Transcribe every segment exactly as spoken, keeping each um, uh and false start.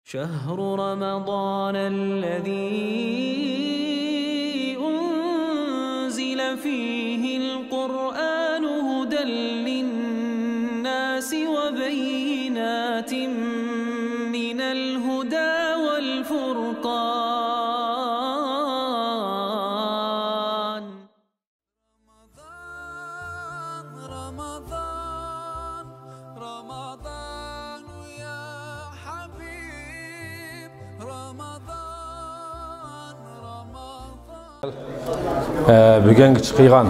شهر رمضان الذي أنزل فيه القرآن هدى للناس وبينات من الهدى والفرقان. رمضان، رمضان، رمضان يا حبيب، رمضان، رمضان. ئە، بۈگۈنگىچە قىلغان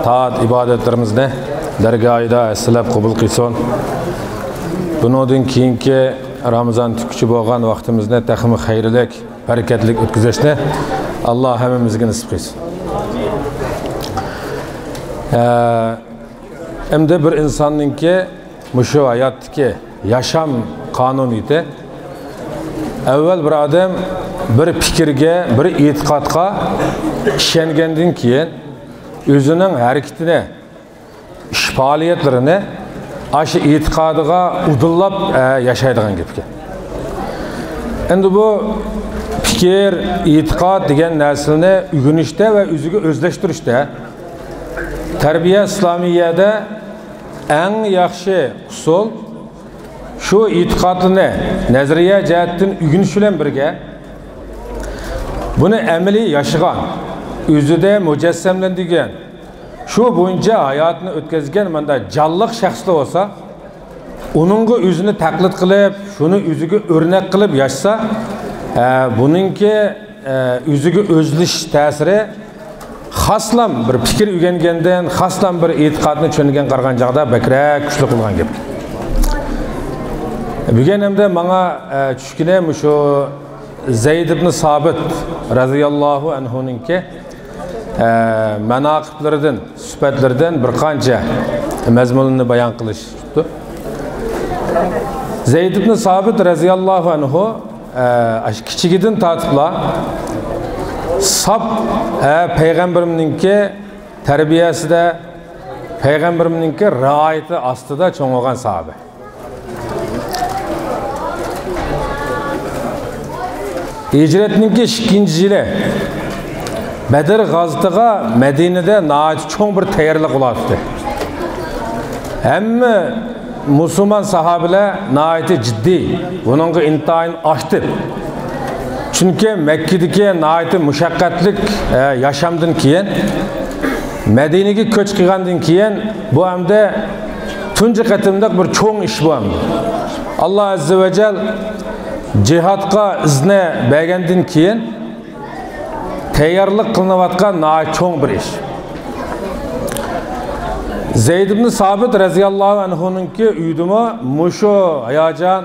تائەت ئىبادەتلىرىمىزنى دەرگاھىدا ئەسلەپ قوبۇل قىلسۇن. بۇنىڭدىن كېيىنكى رامىزان تۈگىگىچە بولغان ۋاقتىمىزنى تېخىمۇ خەيرلىك، بەرىكەتلىك ئۆتكۈزۈشنى ئاللا ھەممىمىزگە نېسىپ قىلسۇن. ئە، ئەمدى بىر ئىنساننىڭكى مۇشۇ ھاياتتىكى ياشام قانۇنىيىتى، ئەۋۋەل بىر ئادەم بىر پىكىرگە، بىر ئېتىقادقا ئىشەنگەندىن كېيىن، ئۆزىنىڭ ھەرىكىتىنى، ئىش پائالىيەتلىرىنى ئاشۇ ئېتىقادىغا ئۇدۇللاپ، ئە، ياشايدىغان گەپكەن. ئەمدى بۇ پىكىر، ئېتىقاد دېگەن نەرسىلەرنى ئۆگىنىشتە ۋە ئۆزىگە ئۆزلەشتۈرۈشتە تەربىيە ئىسلامىيەدە ئەڭ ياخشى ئۇسۇل شۇ ئېتىقادنى نەزەرىيە جەھەتتىن ئۆگىنىش بىلەن بىرگە، بۇنى ئەمەلىي ياشىغان، ئۆزىدە مۇجەسسەملەندۈرگەن، شۇ بويىچە ھاياتىنى ئۆتكۈزگەن مۇنداق جانلىق شەخسلەر بولسا، ئۇنىڭغا ئۆزىنى تەقلىد قىلىپ، شۇنى ئۆزىگە ئۆرنەك قىلىپ ياشىسا، ئە، بۇنىڭكى، ئە، ئۆزىگە ئۆزلىشىش تەسىرى خاسلام بىر پىكىر ئۆگەنگەندىن، خاسلام بىر ئېتىقادنى چۈشەنگەن قارىغان چاغدا بەكرەك كۈچلۈك بولغان گەپ. بۈگۈن ئەمدى ماڭا، ئە، چۈشكىنى مۇشۇ زەيد ئىبنى سابىت رەزىياللاھۇ ئەنھۇنىڭكى، ئە، ماناقىبلىرىدىن، سۈپەتلىرىدىن بىر قانچە مەزمۇننى بايان قىلىش چۈشتى. زەيد ئىبنى سابىت رەزىياللاھۇ ئەنھۇ، ئە، ئاشۇ كىچىكىدىن تارتىپلا ساپ، ئە، پەيغەمبىرىمنىڭكى تەربىيەسىدە، پەيغەمبىرىمنىڭكى رىئايىتى ئاستىدا چوڭ بولغان ساھابە. ھىجرەتنىڭكى ئىككىنچى يىلى بەدر غازىتىغا مەدىنىدە ناھايىتى چوڭ بىر تەييارلىق بولاتتى. ھەممە مۇسۇلمان ساھابىلەر ناھايىتى جىددىي، بۇنىڭغا ئىنتايىن ئاكتىپ. چۈنكى مەككىدىكى ناھايىتى مۇشەققەتلىك، ئە، ياشامدىن كېيىن، مەدىنىگە كۆچ قىلغاندىن كېيىن، بۇ ئەمدى تۇنجى قېتىملىق بىر چوڭ ئىش بۇ ئەمدى. ئاللا ئەززە ۋە جەل جىھادقا ئىزنى بەرگەندىن كېيىن، تەييارلىق قىلىنىۋاتقان ناھايىتى چوڭ بىر ئىش. زەيد ئىبنى سابىت رەزىياللاھۇ ئەنھۇنىڭكى ئۆيىدىمۇ مۇشۇ ھاياجان،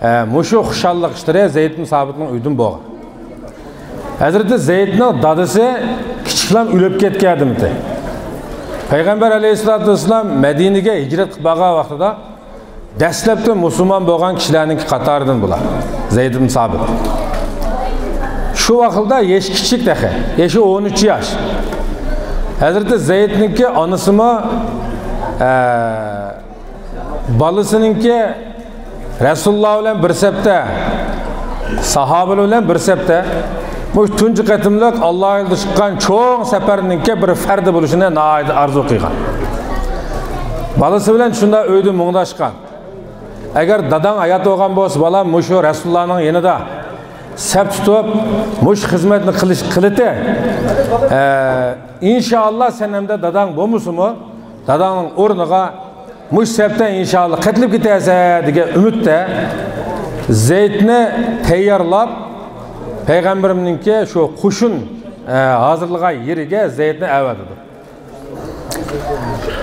ئە، مۇشۇ خۇشاللىق ئىشلىرى زەيد ئىبنى سابىتنىڭ ئۆيىدىمۇ بولغان. ھەزرىتى زەيدنىڭ دادىسى كىچىكلەم ئۆلۈپ كەتكەنىدى. پەيغەمبەر ئەلەيھىسسالاتۇ ۋەسسالام مەدىنىگە ھىجرەت قىلىپ بارغان ۋاقتىدا دەسلەپتە مۇسۇلمان بولغان كىشىلەرنىڭكى قاتارىدىن بۇلار، زەيد ئىبن سابىت. شۇ ۋاقىتتا يېشى كىچىك تېخى، يېشى ئون ئۈچ ياش. ھەزرىتى زەيدنىڭكى ئانىسىمۇ، ئە، بالىسىنىڭكى رەسۇلۇللا بىلەن بىر سەپتە، ساھابىلەر بىلەن بىر سەپتە، بۇ تۇنجى قېتىملىق ئاللا يولىدا چىققان چوڭ سەپەرنىڭكى بىر پەردى بولۇشىنى ناھايىتى ئارزۇ قىلغان. بالىسى بىلەن شۇنداق ئۆيدە مۇڭداشقان. ئەگەر داداڭ ھايات بولغان بولسا، بالام، مۇشۇ رەسۇلۇللانىڭ يېنىدا سەپ تۇتۇپ، مۇشۇ خىزمەتنى قىلىش، قىلىتى. ئە، ئىنشائاللا، سەن ئەمدى داداڭ بولمىسىمۇ، داداڭنىڭ ئورنىغا مۇشۇ سەپتە ئىنشائاللا قېتىلىپ كېتەرسەن دېگەن ئۈمىدتە زەيدنى تەييارلاپ، پەيغەمبىرىمنىڭكى شۇ قوشۇن، ئە، ھازىرلىغان يېرىگە زەيدنى ئەۋەتىدۇ.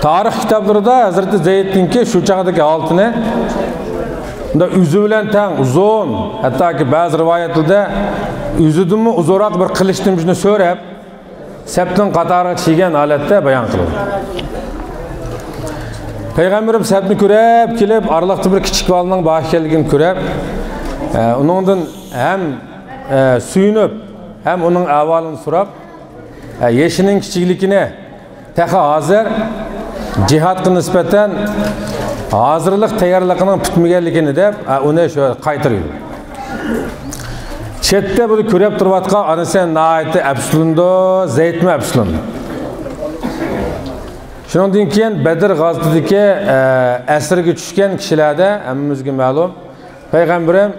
تارىخ كىتابلىرىدا ھەزرىتى زەيدنىڭكى شۇ چاغدىكى ھالىتىنى، مۇنداق ئۆزى بىلەن تەڭ ئۇزۇن، ھەتتاكى بەزى رىۋايەتلەردە ئۆزىدىنمۇ ئۇزۇنراق بىر قىلىچتىن شۇنى سۆرەپ، سەپنىڭ قاتارىغا چىگەن ھالەتتە بايان قىلىدۇ. پەيغەمبىرىم سەپنى كۆرۈپ كېلىپ، ئارىلىقتا بىر كىچىك بالىنىڭ بار ئىكەنلىكىنى كۆرۈپ، ئە، ئۇنىڭدىن ھەم، ئە، سۆيۈنۈپ، ھەم ئۇنىڭ ئەھۋالىنى سوراپ، ئە، يېشىنىڭ كىچىكلىكىنى، تېخى ھازىر جىھادقا نىسبەتەن ھازىرلىق تەييارلىقىنىڭ پۈتمىگەنلىكىنى دەپ، ئە، ئۇنى شۇ قايتۇرۇۋېتىدۇ. چەتتە بۇنى كۆرۈپ تۇرۇۋاتقان ئانىسى ناھايىتى ئەپسۇسلىنىدۇ، زەيدمۇ ئەپسۇسلىنىدۇ. شۇنىڭدىن كېيىن بەدر غازىتىدىكى، ئە، ئەسىرگە چۈشكەن كىشىلەردە ھەممىمىزگە مەلۇم، پەيغەمبىرىم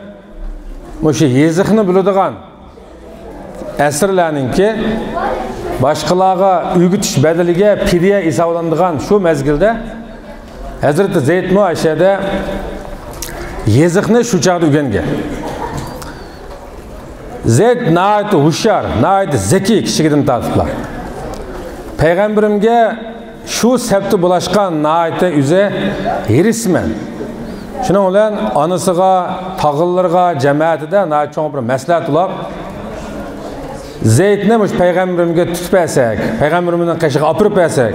مۇشۇ يېزىقنى بىلىدىغان، ئەسىرلەرنىڭكى باشقىلارغا ئۆگىتىش بەدىلىگە پىدىيە ھېسابلىنىدىغان شۇ مەزگىلدە ھەزرىتى زەيدمۇ ئاشۇ يەردە يېزىقنى شۇ چاغدا ئۆگەنگەن. زەيد ناھايىتى ھوشيار، ناھايىتى زېكىي كىچىكىدىن تارتىپلا. پەيغەمبىرىمگە شۇ سەپتە بولۇشقا ناھايىتى ئۆزى ھېرىسمەن. شۇنىڭ بىلەن ئانىسىغا، تاغىلىرىغا، جەمەتىدە ناھايىتى چوڭ بىر مەسلىھەت بولۇپ، زەيدنى مۇشۇ پەيغەمبىرىمگە تۇتۇپ بەرسەك، پەيغەمبىرىمىزنىڭ قېشىغا ئاپىرىپ بەرسەك،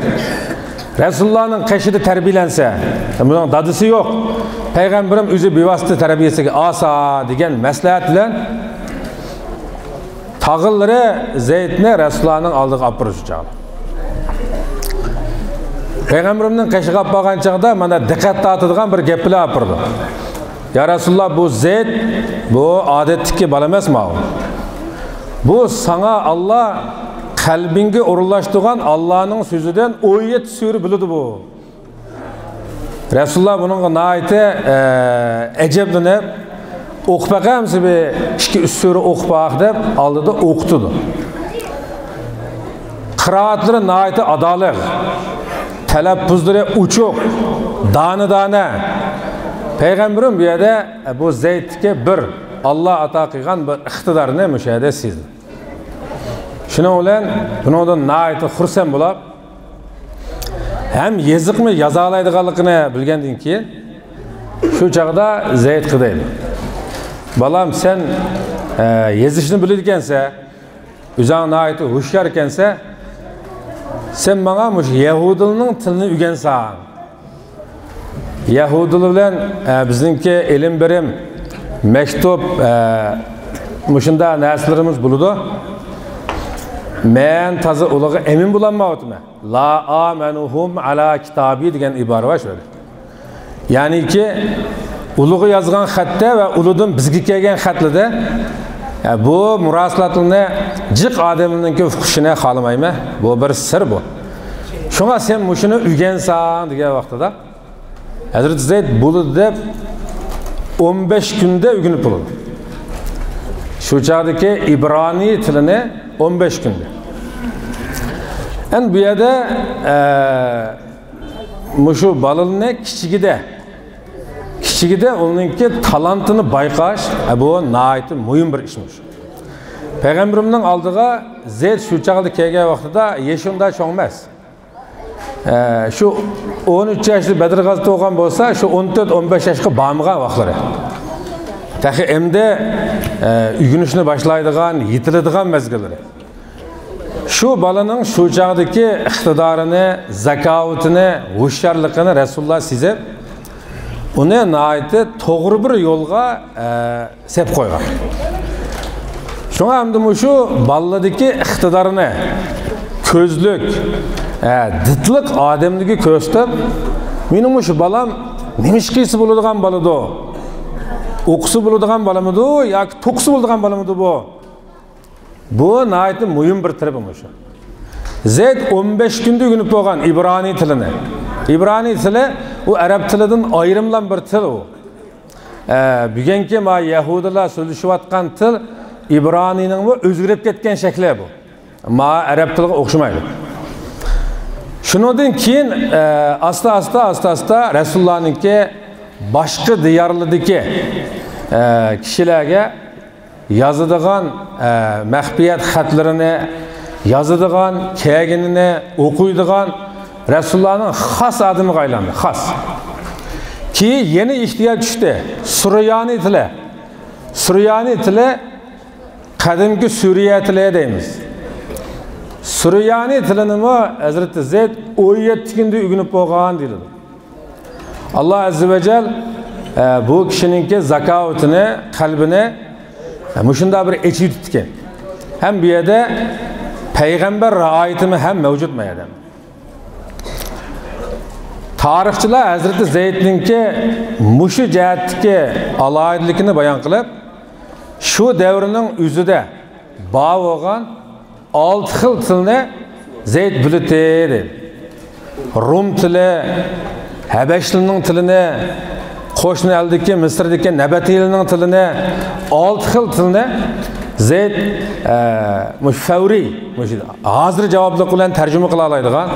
رەسۇلۇللانىڭ قېشىدا تەربىيەلەنسە، بۇنىڭ دادىسى يوق، پەيغەمبىرىم ئۆزى بىۋاسىتە تەربىيەسىگە ئالسا دېگەن مەسلىھەت بىلەن تاغىلىرى زەيدنى رەسۇلۇللانىڭ ئالدىغا ئاپىرىدۇ شۇ چاغدا. پەيغەمبىرىمنىڭ قېشىغا ئاپارغان چاغدا مانا دىققەت تارتىدىغان بىر گەپ بىلەن ئاپىرىدۇ. يا رەسۇلۇللا، بۇ زەيد، بۇ ئادەتتىكى بالا ئەمەس ماۋۇ. بۇ ساڭا ئاللا قەلبىڭگە ئورۇنلاشتۇرغان ئاللانىڭ سۆزىدىن ئون يەتتە سۈرە بىلىدۇ بۇ. رەسۇلۇللا بۇنىڭغا ناھايىتى، ئە، ئەجەبلىنىپ، ئوقۇپ باقامسىز، بىر ئىككى، ئۈچ سۈرە ئوقۇپ باق دەپ ئالدىدا ئوقۇتىدۇ. قىرائەتلىرى ناھايىتى ئادالىق، تەلەپپۇزلىرى ئوچۇق، دانە-دانە. پەيغەمبىرىم بۇ يەردە، ئە، بۇ زەيدتىكى بىر ئاللا ئاتا قىلغان بىر ئىقتىدارنى مۇشۇ يەردە سېزدى. شۇنىڭ بىلەن بۇنىڭدىن ناھايىتى خۇرسەن بولۇپ، ھەم يېزىقمۇ يازالايدىغانلىقىنى بىلگەندىن كېيىن، شۇ چاغدا زەيدقا دەيدۇ، بالام، سەن، ئە، يېزىشنى بىلىدىكەنسەن، ئۆزۈڭ ناھايىتى ھوشيار ئىكەنسەن، سەن ماڭا مۇشۇ يەھۇدىيلارنىڭ تىلىنى ئۆگەنسەن. يەھۇدىيلار بىلەن، ئە، بىزنىڭكى ئىلىم بېرىم، مەكتۇب، ئە، مۇشۇنداق نەرسىلىرىمىز بولىدۇ. مەن تازا ئۇلارغا ئەمىن بولالمايۋاتىمەن. لا ئامەنۇھۇم ئەلا كىتابى دېگەن ئىبارە بار شۇ يەردە. يەنىكى، ئۇلارغا يازغان خەتتە ۋە ئۇلاردىن بىزگە كەلگەن خەتلىدە، ئە، بۇ مۇراسىلاتلارنى جىق ئادەملەرنىڭكى ئۇقۇشىنى خالىمايمەن. بۇ بىر سىر بۇ. شۇڭا سەن مۇشۇنى ئۆگەنسەن دېگەن ۋاقتىدا، ھەزرىتى زەيد بولىدۇ دەپ ئون بەش كۈندە ئۆگىنىپ بولىدۇ. شۇ چاغدىكى ئىبرانىي تىلىنى ئون بەش كۈندە. ئەمدى بۇ يەردە، ئە، مۇشۇ بالىنى كىچىكىدە، كىچىكىدە ئۇنىڭكى تالانتىنى بايقاش، ئە، بۇ ناھايىتى مۇھىم بىر ئىشمىش. پەيغەمبىرىمنىڭ ئالدىغا زەيد شۇ چاغدا كەلگەن ۋاقتىدا يېشى ئۇنداق چوڭ ئەمەس. ئە، شۇ ئون ئۈچ ياشتا بەدر غازىتى بولغان بولسا، شۇ ئون تۆت، ئون بەش ياشقا بارمىغان ۋاقىتلىرى. تېخى ئەمدى، ئە، ئۆگىنىشنى باشلايدىغان، يېتىلىدىغان مەزگىللىرى. شۇ بالىنىڭ شۇ چاغدىكى ئىقتىدارىنى، زاكاۋىتىنى، ھوشيارلىقىنى رەسۇلۇللا سېزىپ، ئۇنى ناھايىتى توغرا بىر يولغا، ئە، سېلىپ قويغان. شۇڭا ئەمدى مۇشۇ بالىلىرىدىكى ئىقتىدارنى كۆزلۈك، ئە، دىتلىق ئادەملەرگە كۆرسىتىپ، مېنىڭ مۇشۇ بالام نېمە ئىش قىلسا بولىدىغان بالىدۇ؟ ئوقۇسا بولىدىغان بالىمىدۇ ياكى توقۇسا بولىدىغان بالىمىدۇ بۇ؟ بۇ ناھايىتى مۇھىم بىر تەرىپى مۇشۇ. زەيد ئون بەش كۈندە ئۆگىنىپ بولغان ئىبرانىي تىلىنى. ئىبرانىي تىلى ئۇ ئەرەب تىلىدىن ئايرىملان بىر تىل ئۇ. ئە، بۈگۈنكى ما يەھۇدىيلار سۆزلىشىۋاتقان تىل ئىبرانىينىڭمۇ ئۆزگىرىپ كەتكەن شەكلى بۇ. ما ئەرەب تىلىغا ئوخشىمايدۇ. شۇنىڭدىن كېيىن، ئە، ئاستا-ئاستا، ئاستا-ئاستا رەسۇلۇللانىڭكى باشقا دىيارلىرىدىكى، ئە، كىشىلەرگە يازىدىغان، ئە، مەخپىيەت خەتلىرىنى يازىدىغان، كەلگىنىنى ئوقۇيدىغان رەسۇلۇللانىڭ خاس ئادىمىگە ئايلاندى، خاس. كېيىن يەنە ئېھتىياج چۈشتى. سۇريانىي تىلى. سۇريانىي تىلى قەدىمكى سۈرىيە تىلى دەيمىز. سۇريانىي تىلىنىمۇ ھەزرىتى زەيد ئون يەتتە كۈندە ئۆگىنىپ بولغان دېيىلىدۇ. ئاللا ئەززە ۋە جەل، ئە، بۇ كىشىنىڭكى زاكاۋىتىنى، قەلبىنى، ئە، مۇشۇنداق بىر ئېچىۋېتىپتىكەن. ھەم بۇ يەردە پەيغەمبەر رىئايىتىمۇ ھەم مەۋجۇت بۇ يەردە. تارىخچىلار ھەزرىتى زەيدنىڭكى مۇشۇ جەھەتتىكى ئالاھىدىلىكىنى بايان قىلىپ، شۇ دەۋرنىڭ ئۆزىدە بار بولغان ئالتە خىل تىلنى زەيد بىلىتتى دەيدۇ. رۇم تىلى، ھەبەشلىنىڭ تىلىنى، قوشنا ئەلدىكى مىسىردىكى نەبەتىيلىنىڭ تىلىنى، ئالتە خىل تىلنى زەيد، ئە، مۇشۇ فەۋرىي، مۇشۇ ھازىر جاۋابلىق بىلەن تەرجىمە قىلالايدىغان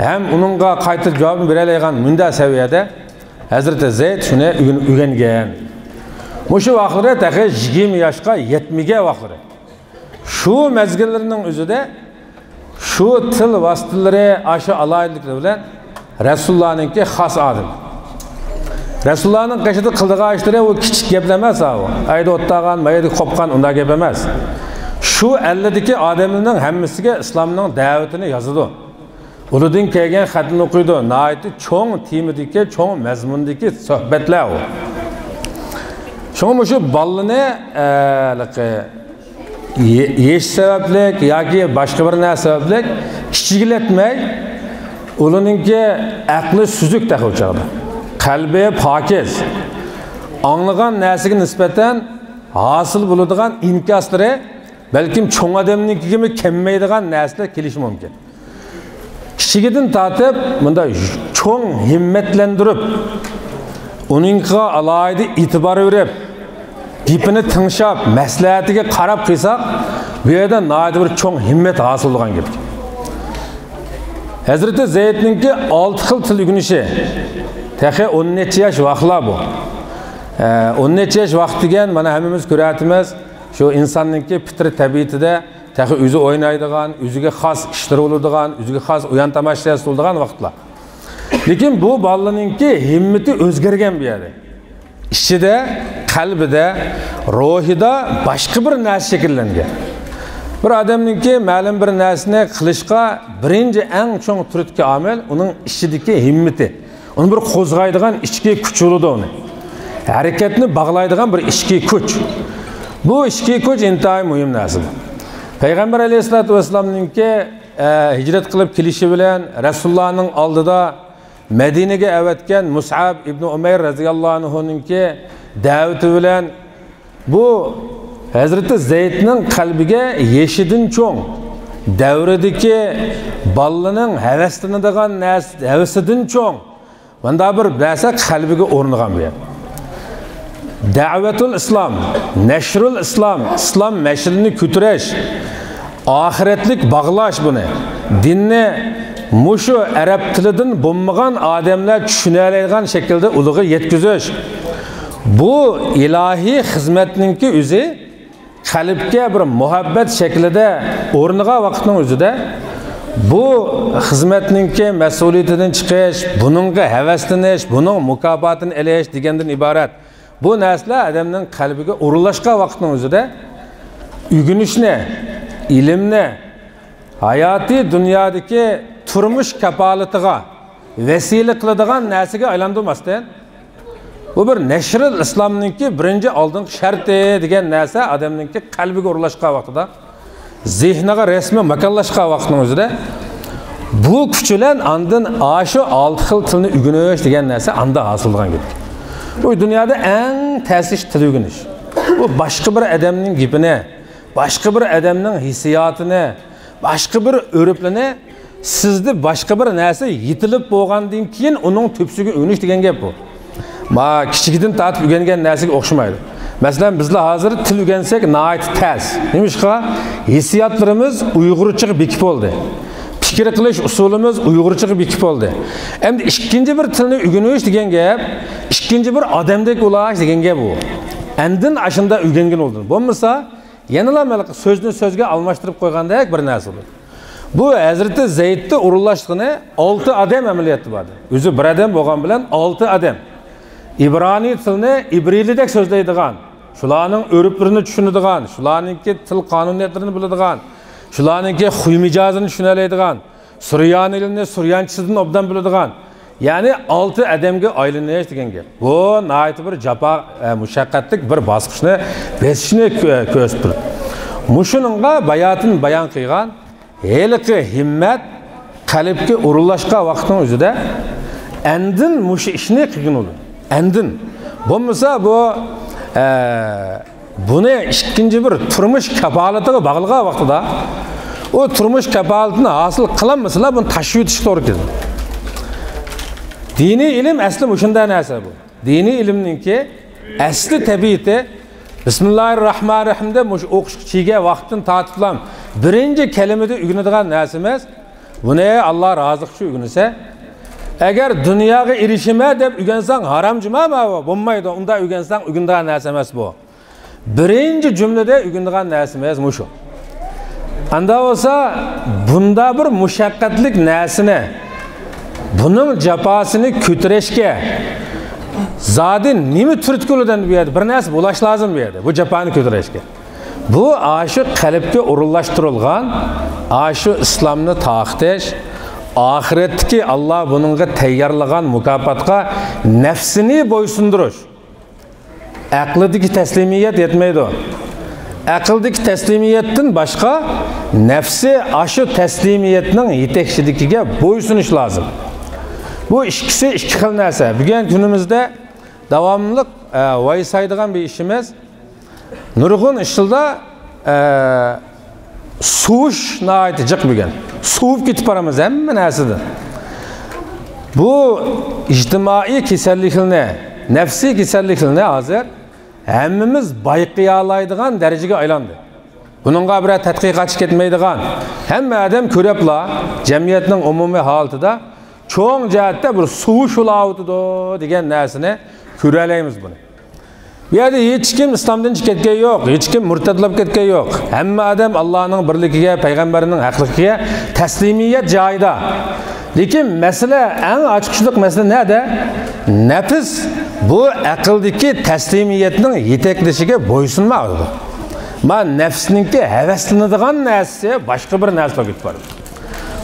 ھەم ئۇنىڭغا قايتىپ جاۋابنى بېرەلەيدىغان مۇنداق سەۋىيەدە ھەزرىتى زەيد شۇنى ئۆگىنىپ ئۆگەنگەن. مۇشۇ ۋاقىتلىرى تېخى يىگىرمە ياشقا يەتمىگەن ۋاقىتلىرى. شۇ مەزگىللىرىنىڭ ئۆزىدە شۇ تىل ۋاسىتىلىرى، ئاشۇ ئالاھىدىلىكلىرى بىلەن رەسۇلۇللانىڭكى خاس ئادىمى. رەسۇلۇللانىڭ قېشىدا قىلىدىغان ئىشلىرى ئۇ كىچىك گەپلەر ئەمەس، ئۇ ئەيدە ئوتتاغان، مايدا قوپقان ئۇنداق گەپ ئەمەس. شۇ ئەللىدىكى ئادەملەرنىڭ ھەممىسىگە ئىسلامنىڭ دەۋىتىنى يازىدۇ. ئۇلىدىن كەلگەن خەتنى ئوقۇيدۇ. ناھايىتى چوڭ تېمىدىكى، چوڭ مەزمۇندىكى سۆھبەتلەر ئۇ. شۇڭا مۇشۇ بالىنى، ئە، ھېلىقى يېشى سەۋەبلىك ياكى باشقا بىر نەرسە سەۋەبلىك كىچىكلەتمەي، ئۇلىنىڭكى ئەقلى سۈزۈك تېخى ئۇ چاغدا. قەلبى پاكىز. ئاڭلىغان نەرسىگە نىسبەتەن ھاسىل بولىدىغان ئىنكاسلىرى بەلكىم چوڭ ئادەمنىڭكىگىمۇ كەلمەيدىغان نەرسىلەر كېلىشى مۇمكىن. كىچىكىدىن تارتىپ مۇنداق چوڭ ھىممەتلەندۈرۈپ، ئۇنىڭغا ئالاھىدە ئېتىبار بېرىپ، گېپىنى تىڭشاپ، مەسلىھەتىگە قاراپ قىلساق، بۇ يەردە ناھايىتى بىر چوڭ ھىممەت ھاسىل بولغان گەپ. ھەزرىتى زەيدنىڭكى ئالتە خىل تىل ئۆگىنىشى، تېخى ئون نەچچە ياش ۋاقىتلار بۇ. ئە، ئون نەچچە ياش ۋاقىت دېگەن، مانا ھەممىمىز كۆرۈۋاتىمىز، شۇ ئىنساننىڭكى پىترىي تەبىئىتىدە تېخى ئۆزى ئوينايدىغان، ئۆزىگە خاس ئىشلىرى بولىدىغان، ئۆزىگە خاس ئويۇن تاماشىسى بولىدىغان ۋاقىتلار. لېكىن بۇ بالىنىڭكى ھىممىتى ئۆزگەرگەن بۇ يەردە. ئىچىدە، قەلبىدە، روھىدا باشقا بىر نەرسە شەكىللەنگەن. بىر ئادەمنىڭكى مەلۇم بىر نەرسىنى قىلىشقا بىرىنچى ئەڭ چوڭ تۈرتكە ئامىل ئۇنىڭ ئىچىدىكى ھىممىتى. ئۇنى بىر قوزغايدىغان ئىچكى كۈچ بولىدۇ ئۇنى. ھەرىكەتنى باغلايدىغان بىر ئىچكى كۈچ. بۇ ئىچكى كۈچ ئىنتايىن مۇھىم نەرسە. پەيغەمبەر ئەلەيھىسسالاتۇ ۋەسسالامنىڭكى، ئە، ھىجرەت قىلىپ كېلىشى بىلەن رەسۇلۇللانىڭ ئالدىدا مەدىنىگە ئەۋەتكەن مۇسئەب ئىبنى ئۇمەير رەزىياللاھۇ ئەنھۇنىڭكى دەۋىتى بىلەن بۇ ھەزرىتى زەيدنىڭ قەلبىگە يېشىدىن چوڭ، دەۋرىدىكى بالىنىڭ ھەۋەسلىنىدىغان نەرسە، ھەۋىسىدىن چوڭ مۇنداق بىر نەرسە قەلبىگە ئورنىغان بۇ. دەۋەتۇل ئىسلام، نەشرۇل ئىسلام، ئىسلام مەشئىلىنى كۆتۈرۈش، ئاخىرەتلىك باغلاش بۇنى. دىننى مۇشۇ ئەرەب تىلىدىن بولمىغان ئادەملەر چۈشىنەلەيدىغان شەكىلدە ئۇلىغا يەتكۈزۈش. بۇ ئىلاھىي خىزمەتنىڭكى ئۆزى قەلبكە بىر مۇھەببەت شەكلىدە ئورنىغان ۋاقىتنىڭ ئۆزىدە، بۇ خىزمەتنىڭكى مەسئۇلىيىتىدىن چىقىش، بۇنىڭغا ھەۋەسلىنىش، بۇنىڭ مۇكاپاتىنى ئېلىش دېگەندىن ئىبارەت. بۇ نەرسىلەر ئادەمنىڭ قەلبىگە ئورۇنلاشقان ۋاقىتنىڭ ئۆزىدە ئۆگىنىشنى، ئىلىمنى، ھاياتىي دۇنيادىكى تۇرمۇش كاپالىتىغا ۋەسىلە قىلىدىغان نەرسىگە ئايلاندۇرماستىن، بۇ بىر نەشرىل ئىسلامنىڭكى بىرىنچى ئالدىنقى شەرتى دېگەن نەرسە ئادەمنىڭكى قەلبىگە ئورۇنلاشقان ۋاقتىدا، زېھنىغا رەسمىي ماكانلاشقان ۋاقىتنىڭ ئۆزىدە بۇ كۈچ بىلەن ئاندىن ئاشۇ ئالتە خىل تىلنى ئۆگىنىش دېگەن نەرسە ئاندا ھاسىل بولغان گەپ. بۇ دۇنيادا ئەڭ تەس ئىش تىل ئۆگىنىش. بۇ باشقا بىر ئادەمنىڭ گېپىنى، باشقا بىر ئادەمنىڭ ھېسسىياتىنى، باشقا بىر ئۆرۈپلىنى سىزدە باشقا بىر نەرسە يېتىلىپ بولغاندىن كېيىن ئۇنىڭ تۆپىسىگە ئۆگىنىش دېگەن گەپ بۇ. ما كىچىكىدىن تارتىپ ئۆگەنگەن نەرسىگە ئوخشىمايدۇ. مەسىلەن، بىزلەر ھازىر تىل ئۆگەنسەك ناھايىتى تەس. نېمىشقا؟ ھېسسىياتلىرىمىز ئۇيغۇرچىغا بېكىپ بولدى. پىكىر قىلىش ئۇسۇلىمىز ئۇيغۇرچىغا بېكىپ بولدى. ئەمدى ئىككىنچى بىر تىلنى ئۆگىنىش دېگەن گەپ، ئىككىنچى بىر ئادەمدەك بولاش دېگەن گەپ ئۇ. ئاندىن ئاشۇنداق ئۆگەنگىن بولدى. بولمىسا، يەنىلا مانا سۆزنى سۆزگە ئالماشتۇرۇپ قويغاندەك بىر نەرسە بۇ. بۇ ھەزرىتى زەيدتە ئورۇنلاشقىنى ئالتە ئادەم ئەمەلىيەتتە بار ئىدى. ئۆزى بىر ئادەم بولغان بىلەن ئالتە ئادەم. ئىبرانىي تىلنى ئىبرىيلىدەك سۆزلەيدىغان، شۇلارنىڭ ئۆرۈپلىرىنى چۈشىنىدىغان، شۇلارنىڭكى تىل قانۇنىيەتلىرىنى بىلىدىغان، شۇلارنىڭكى خۇي مىجەزىنى چۈشىنەلەيدىغان، سۈريانىيلىرىنى سۈريانچىسىدىن ئوبدان بىلىدىغان، يەنى ئالتە ئادەمگە ئايلىنىش دېگەن گەپ. بۇ ناھايىتى بىر جاپا، ئە، مۇشەققەتلىك بىر باسقۇچنى بېسىشنى كۆ-، كۆرسىتىپ تۇرىدۇ. مۇشۇنىڭغا باياتىن بايان قىلغان ھېلىقى ھىممەت قەلبكە ئورۇنلاشقان ۋاقىتنىڭ ئۆزىدە ئاندىن مۇشۇ ئىشنى قىلغىنى بولىدۇ. ئاندىن. بولمىسا بۇ، ئە، بۇنى ئىككىنچى بىر تۇرمۇش كاپالىتىغا باغلىغان ۋاقتىدا، ئۇ تۇرمۇش كاپالىتىنى ھاسىل قىلالمىسىلا، بۇنى تاشلىۋېتىشكە توغرا كېلىدۇ. دىنىي ئىلىم ئەسلى مۇشۇنداق نەرسە بۇ. دىنىي ئىلىمنىڭكى ئەسلى تەبىئىتى، بىسمىللاھىر راھمانىر راھىم دەپ مۇشۇ ئوقۇشقا كىرگەن ۋاقىتتىن تارتىپلا بىرىنچى كەلىمىدە ئۆگىنىدىغان نەرسە ئەمەس. بۇنى ئاللا رازىلىقى ئۈچۈن ئۆگىنىسە، ئەگەر دۇنياغا ئېرىشىمەن دەپ ئۆگەنسەڭ، ھارام جۇما، بولمايدۇ. ئۇنداق ئۆگەنسەڭ، ئۆگىنىدىغان نەرسە ئەمەس بۇ. بىرىنچى جۈملىدە ئۆگىنىدىغان نەرسىمىز مۇشۇ. ئاندا بولسا، بۇندا بىر مۇشەققەتلىك نەرسىنى، بۇنىڭ جاپاسىنى كۆتۈرۈشكە زادى نېمە تۈرتكە بولىدۇ؟ بۇ يەردە بىر نەرسە بولۇش لازىم بۇ يەردە، بۇ جاپانى كۆتۈرۈشكە. بۇ ئاشۇ قەلبكە ئورۇنلاشتۇرۇلغان، ئاشۇ ئىسلامنى تارقىتىش، ئاخىرەتتىكى ئاللا بۇنىڭغا تەييارلىغان مۇكاپاتقا نەپسىنى بويسۇندۇرۇش. ئەقلىدىكى تەسلىمىيەت يەتمەيدۇ. ئەقىلدىكى تەسلىمىيەتتىن باشقا نەپسى ئاشۇ تەسلىمىيەتنىڭ يېتەكچىلىكىگە بويسۇنۇش لازىم. بۇ ئىككىسى ئىككى خىل نەرسە. بۈگۈن كۈنىمىزدە داۋاملىق، ئە، ۋايسايدىغان بىر ئىشىمىز، نۇرغۇن ئىشلاردا، ئە، سۇۋۇش ناھايىتى جىق بۈگۈن. سوۋۇپ كېتىپ بارىمىز ھەممە نەرسىدىن. بۇ ئىجتىمائىي كېسەللىكلىرىنى، نەپسىي كېسەللىكلىرىنى ھازىر ھەممىمىز بايقىيالايدىغان دەرىجىگە ئايلاندى. بۇنىڭغا بىرەر تەتقىقاتچى كەتمەيدىغان، ھەممە ئادەم كۆرۈپلا، جەمئىيەتنىڭ ئومۇمىي ھالىتىدا چوڭ جەھەتتە بىر سۇۋۇش بولاۋاتىدۇ دېگەن نەرسىنى كۆرەلەيمىز بۇنى. بۇ يەردە ھېچكىم ئىسلامدىن چىقىپ كەتكەن يوق، ھېچكىم مۇرتەتلەپ كەتكەن يوق. ھەممە ئادەم ئاللانىڭ بىرلىكىگە، پەيغەمبەرنىڭ ھەقلىقىگە تەسلىمىيەت جايىدا. لېكىن مەسىلە، ئەڭ ئاچقۇچلۇق مەسىلە نەدە؟ نەپس بۇ ئەقىلدىكى تەسلىمىيەتنىڭ يېتەكلىشىگە بويسۇنمايدۇ. ما نەپسنىڭكى ھەۋەسلىنىدىغان نەرسىسى باشقا بىر نەرسە بولۇپ كېتىپ بارىدۇ.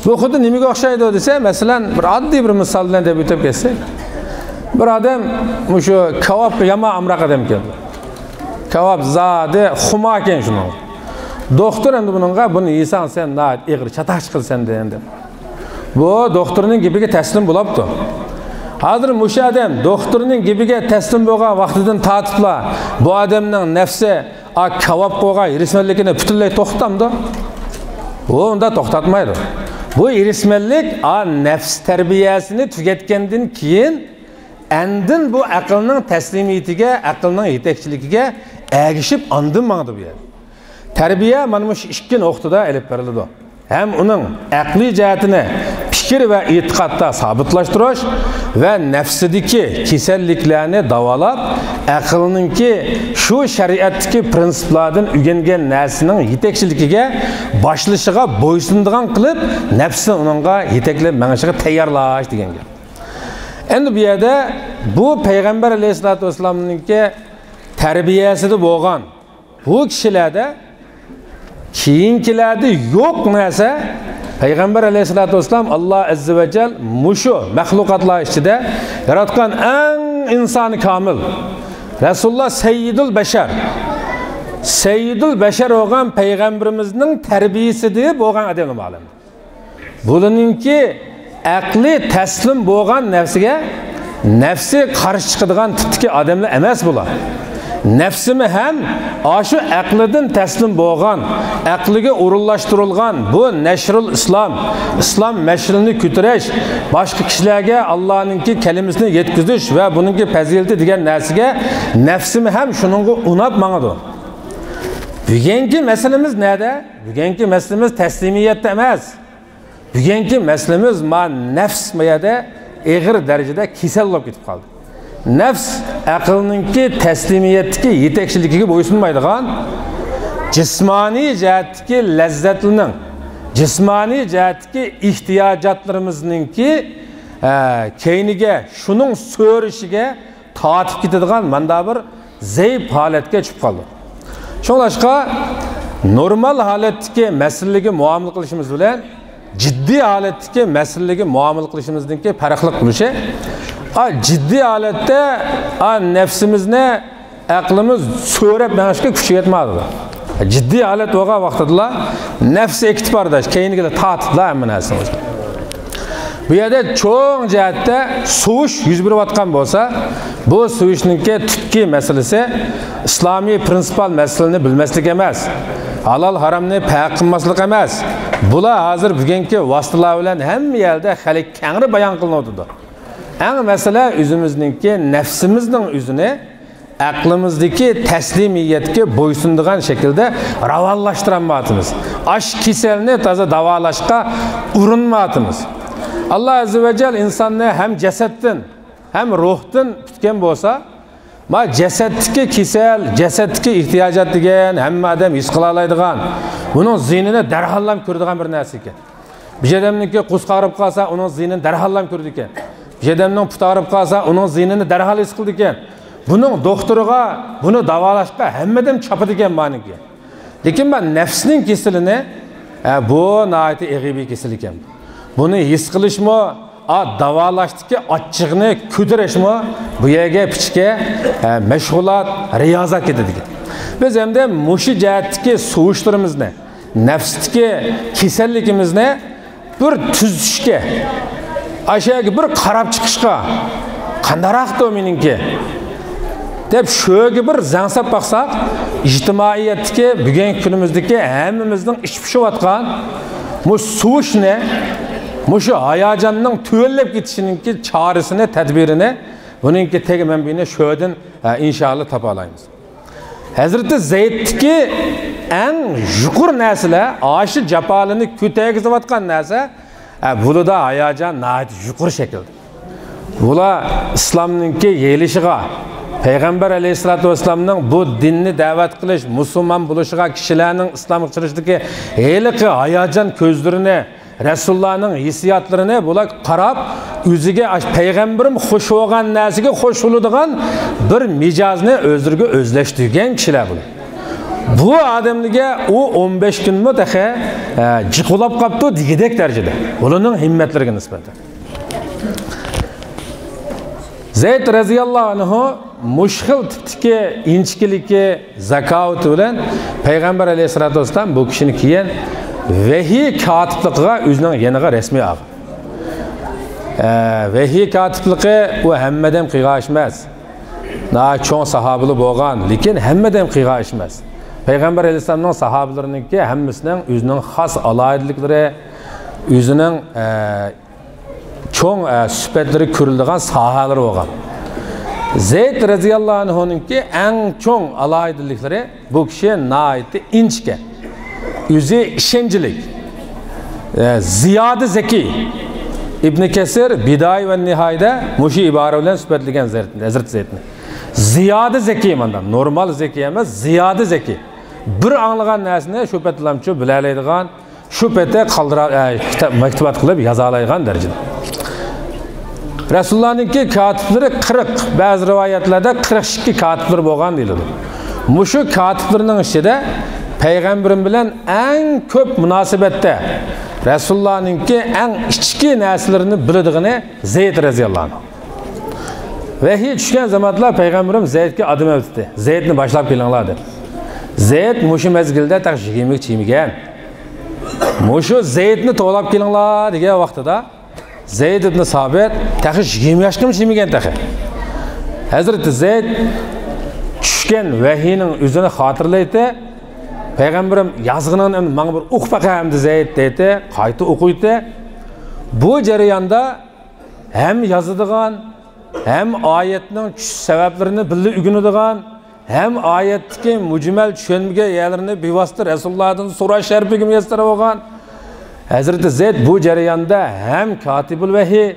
بۇ خۇددى نېمىگە ئوخشايدۇ دېسە، مەسىلەن، بىر ئاددىي بىر مىسال بىلەن دەپ ئۆتۈپ كەتسەك، بىر ئادەم مۇشۇ كاۋاپقا يامان ئامراق ئادەم ئىكەن. كاۋاپ زادى خۇماركەن شۇنىڭ. دوختۇر ئەمدى بۇنىڭغا، بۇنى يېسەڭ سەن ناھايىتى ئېغىر چاتاق چىقىدۇ سەندىن دەپ. بۇ دوختۇرنىڭ گېپىگە تەسلىم بولاپتۇ. ھازىر مۇشۇ ئادەم دوختۇرنىڭ گېپىگە تەسلىم بولغان ۋاقتىدىن تارتىپلا بۇ ئادەمنىڭ نەپسى ئا كاۋاپقا بولغان ھېرىسمەنلىكىنى پۈتۈنلەي توختىتامدۇ؟ ئۇ ئۇنداق توختاتمايدۇ. بۇ ھېرىسمەنلىك ئا نەپس تەربىيەسىنى تۈگەتكەندىن كېيىن ئاندىن بۇ ئەقىلنىڭ تەسلىمىيىتىگە، ئەقىلنىڭ يېتەكچىلىكىگە ئەگىشىپ ئاندىن ماڭىدۇ بۇ يەر. تەربىيە مانا مۇشۇ ئىككى نۇقتىدا ئېلىپ بېرىلىدۇ. ھەم ئۇنىڭ ئەقلىي جەھەتىنى پىكىر ۋە ئېتىقادتا سابىتلاشتۇرۇش ۋە نەپسىدىكى كېسەللىكلەرنى داۋالاپ، ئەقىلنىڭكى شۇ شەرىئەتتىكى پىرىنسىپلاردىن ئۆگەنگەن نەرسىنىڭ يېتەكچىلىكىگە باشلىشىغا بويسۇنىدىغان قىلىپ، نەپسىنى ئۇنىڭغا يېتەكلەپ مېڭىشىغا تەييارلاش دېگەن گەپ. ئەمدى بۇ يەردە بۇ پەيغەمبەر ئەلەيھىسسالاتۇ ۋەسسالامنىڭكى تەربىيەسىدە بولغان بۇ كىشىلەردە كېيىنكىلەردە يوق نەرسە، پەيغەمبەر ئەلەيھىسسالاتۇ ۋەسسالام ئاللا ئەززە ۋە جەل مۇشۇ مەخلۇقاتلار ئىچىدە ياراتقان ئەڭ ئىنسانى كامىل، رەسۇلۇللا سەييىدۇل بەشەر، سەييىدۇل بەشەر بولغان پەيغەمبىرىمىزنىڭ تەربىيىسىدە بولغان ئادەم ئالەمدە. بۇلىنىڭكى ئەقلى تەسلىم بولغان نەپسىگە، نەپسى قارشى چىقىدىغان تىپتىكى ئادەملەر ئەمەس بۇلار. نەپسىمۇ ھەم ئاشۇ ئەقلىدىن تەسلىم بولغان، ئەقلىگە ئورۇنلاشتۇرۇلغان بۇ نەشرۇل ئىسلام، ئىسلام مەشئىلىنى كۆتۈرۈش، باشقا كىشىلەرگە ئاللانىڭكى كەلىمىسىنى يەتكۈزۈش ۋە بۇنىڭكى پەزىلىتى دېگەن نەرسىگە نەپسىمۇ ھەم شۇنىڭغا ئۇناپ ماڭىدۇ. بۈگۈنكى مەسىلىمىز نەدە؟ بۈگۈنكى مەسىلىمىز تەسلىمىيەتتە ئەمەس. بۈگۈنكى مەسىلىمىز ما نەپس ما يەردە ئېغىر دەرىجىدە كېسەل بولۇپ كېتىپ قالدى. نەپس ئەقىلنىڭكى تەسلىمىيەتتىكى يېتەكچىلىكىگە بويسۇنمايدىغان، جىسمانىي جەھەتتىكى لەززەتلىنىڭ، جىسمانىي جەھەتتىكى ئېھتىياجاتلىرىمىزنىڭكى، ئە، كەينىگە، شۇنىڭ سۆرىشىگە تارتىپ كېتىدىغان ماندا بىر زەئىپ ھالەتكە چۈشۈپ قالدۇق. شۇڭلاشقا نورمال ھالەتتىكى مەسىلىگە مۇئامىلە قىلىشىمىز بىلەن جىددىي ھالەتتىكى مەسىلىگە مۇئامىلە قىلىشىمىزنىڭكى پەرقلىق بولۇشى، ئا، جىددىي ھالەتتە، ئا، نەپسىمىزنى ئەقلىمىز سۆرەپ مېڭىشكە كۈچى يەتمەيدۇ. جىددىي ھالەت بولغان ۋاقتىدىلا نەپسى ئېكىتىپ بارىدۇ، كەينىگىلا تارتىپلا ھەممە نەرسىنى. بۇ يەردە چوڭ جەھەتتە سۇۋۇش يۈز بېرىۋاتقان بولسا، بۇ سۇۋۇشنىڭكى تۈپكى مەسىلىسى ئىسلامىي پرىنسىپال مەسىلىنى بىلمەسلىك ئەمەس، ھالال ھارامنى پەرق قىلماسلىق ئەمەس. بۇلار ھازىر بۈگۈنكى ۋاسىتىلەر بىلەن ھەممە يەردە خېلى كەڭرى بايان قىلىنىۋاتىدۇ. ئەڭ مەسىلە ئۆزىمىزنىڭكى نەپسىمىزنىڭ ئۆزىنى ئەقلىمىزدىكى تەسلىمىيەتكە بويسۇنىدىغان شەكىلدە راۋانلاشتۇرالمايۋاتىمىز. ئاش كېسەلنى تازا داۋالاشقا ئۇرۇنمايۋاتىمىز. ئاللا ئەززە ۋە جەل ئىنساننى ھەم جەسەتتىن، ھەم روھتىن پۈتكەن بولسا، ما جەسەتتىكى كېسەل، جەسەتتىكى ئېھتىياجات دېگەن ھەممە ئادەم ھېس قىلالايدىغان، بۇنىڭ زىيىنىنى دەرھاللا كۆرىدىغان بىر نەرسە ئىكەن. بىر ئادەمنىڭكى قورسىقى ئاغرىپ قالسا، ئۇنىڭ زىيىنىنى دەرھاللا كۆرىدىكەن. بىر ئادەمنىڭ پۇتى ئاغرىپ قالسا، ئۇنىڭ زىيىنىنى دەرھال ھېس قىلىدىكەن. بۇنىڭ دوختۇرىغا، بۇنى داۋالاشقا ھەممە ئادەم چاپىدىكەن مانىڭكى. لېكىن مەن نەپسنىڭ كېسىلىنى، ئە، بۇ ناھايىتى ئېغىر بىر كېسەل ئىكەن. بۇنى ھېس قىلىشمۇ، ئا، داۋالاشتىكى ئاچچىقنى كۆتۈرۈشمۇ بۇ يەرگە پىچىكە، ئە، مەشغۇلات، رىيازەت كېتىدىكەن. بىز ئەمدى مۇشۇ جەھەتتىكى سۇۋۇشلىرىمىزنى، نەپستىكى كېسەللىكىمىزنى بىر تۈزىتىشكە، ئاشۇ يەرگە بىر قاراپ چىقىشقا، قانداقراقتۇ مېنىڭكى دەپ شۇ يەرگە بىر زەڭسەپ باقساق، ئىجتىمائىيەتتىكى، بۈگۈنكى كۈنىمىزدىكى ھەممىمىزنىڭ ئىچى پۇشۇۋاتقان مۇشۇ سۇۋۇشنى، مۇشۇ ھاياجاننىڭ تۆۋەنلەپ كېتىشىنىڭكى چارىسىنى، تەدبىرىنى، بۇنىڭكى تەگى مەنبىنى شۇ يەردىن، ئە، ئىنشائاللا تاپالايمىز. ھەزرىتى زەيدتىكى ئەڭ يۇقىرى نەرسىلەر، ئاشۇ جاپالىنى كۆتەرگۈزۈۋاتقان نەرسە، ئە، بۇلىدا ھاياجان ناھايىتى يۇقىرى شەكىلدە. بۇلار ئىسلامنىڭكى يېيىلىشىغا، پەيغەمبەر ئەلەيھىسسالاتۇ ۋەسسالامنىڭ بۇ دىننى دەۋەت قىلىش، مۇسۇلمان بولۇشىغا، كىشىلەرنىڭ ئىسلامغا كىرىشىدىكى ھېلىقى ھاياجان كۆزلىرىنى، رەسۇلۇللانىڭ ھېسسىياتلىرىنى بۇلار قاراپ، ئۆزىگە ئاش-، پەيغەمبىرىم خۇش بولغان نەرسىگە خۇش بولىدىغان بىر مىجەزنى ئۆزلىرىگە ئۆزلەشتۈرگەن كىشىلەر بۇلار. بۇ ئادەملەرگە ئۇ ئون بەش كۈنمۇ تېخى، ئە، جىقىلاپ قاپتۇ دېگۈدەك دەرىجىدە. بۇلارنىڭ ھىممەتلىرىگە نىسبەتەن. زەيد رەزىياللاھۇ ئەنھۇ مۇشۇ خىل تىپتىكى ئىنچىكىلىكى، زاكاۋىتى بىلەن پەيغەمبەر ئەلەيھىسسالاتۇ ۋەسسالام بۇ كىشىنى كېيىن ۋەھىي كاتىپلىقىغا ئۆزىنىڭ يېنىغا رەسمىي ئالغان. ئە، ۋەھىي كاتىپلىقى ئۇ ھەممە ئادەم قىلغان ئىش ئەمەس. ناھايىتى چوڭ ساھابىلەر بولغان، لېكىن ھەممە ئادەم قىلغان ئىش ئەمەس. پەيغەمبەر ئەلەيھىسسالامنىڭ ساھابىلىرىنىڭكى ھەممىسىنىڭ ئۆزىنىڭ خاس ئالاھىدىلىكلىرى، ئۆزىنىڭ، ئە، چوڭ، ئە، سۈپەتلىرى كۆرۈلىدىغان ساھەلىرى بولغان. زەيد رەزىياللاھۇ ئەنھۇنىڭكى ئەڭ چوڭ ئالاھىدىلىكلىرى، بۇ كىشى ناھايىتى ئىنچىكە، ئۆزى ئىشەنچلىك، ئە، زىيادە زەكىي. ئىبنى كەسىر بىدايە ۋە نىھايىدە مۇشۇ ئىبارە بىلەن سۈپەتلىگەن زەيدنى، ھەزرىتى زەيدنى. زىيادە زەكىي مانا، نورمال زەكىي ئەمەس، زىيادە زەكىي. بىر ئاڭلىغان نەرسىنى شۇ پېتىلامچۇ بىلەلەيدىغان، شۇ پېتى قالدۇرا-، ئە، كىتاب، مەكتۇبات قىلىپ يازالايدىغان دەرىجىدە. رەسۇلۇللانىڭكى كاتىپلىرى قىرىق، بەزى رىۋايەتلەردە قىرىق ئىككى كاتىپلىرى بولغان دېيىلىدۇ. مۇشۇ كاتىپلىرىنىڭ ئىچىدە پەيغەمبىرىم بىلەن ئەڭ كۆپ مۇناسىۋەتتە، رەسۇلۇللانىڭكى ئەڭ ئىچكى نەرسىلىرىنى بىلىدىغىنى زەيد رەزىياللاھۇ ئەنھۇ. ۋەھىي چۈشكەن زاماندا پەيغەمبىرىم زەيدكە ئادەم ئەۋەتتى. زەيدنى باشلاپ كېلىڭلار دېدى. زەيد مۇشۇ مەزگىلدە تېخى يىگىرمە يىلغىچە يېمىگەن. مۇشۇ زەيدنى توۋلاپ كېلىڭلار دېگەن ۋاقتىدا زەيد ئىبنى سابىت تېخى يىگىرمە ياشقىمۇ يېمىگەن تېخى. ھەزرىتى زەيد چۈشكەن ۋەھىينىڭ ئۆزىنى خاتىرىلەيتتى. پەيغەمبىرىم يازغىنىڭنى ئەمدى ماڭا بىر ئوقۇپ باقە ئەمدى زەيد دەيتتى. قايتا ئوقۇيتتى. بۇ جەرياندا ھەم يازىدىغان، ھەم ئايەتنىڭ چۈشۈش سەۋەبلىرىنى بىللە ئۆگىنىدىغان، ھەم ئايەتتىكى مۇجمەل چۈشەنمىگەن يەرلىرىنى بىۋاسىتە رەسۇلۇللادىن سوراش شەرىپىگە مۇيەسسەر بولغان. ھەزرىتى زەيد بۇ جەرياندا ھەم كاتىبۇل ۋەھىي،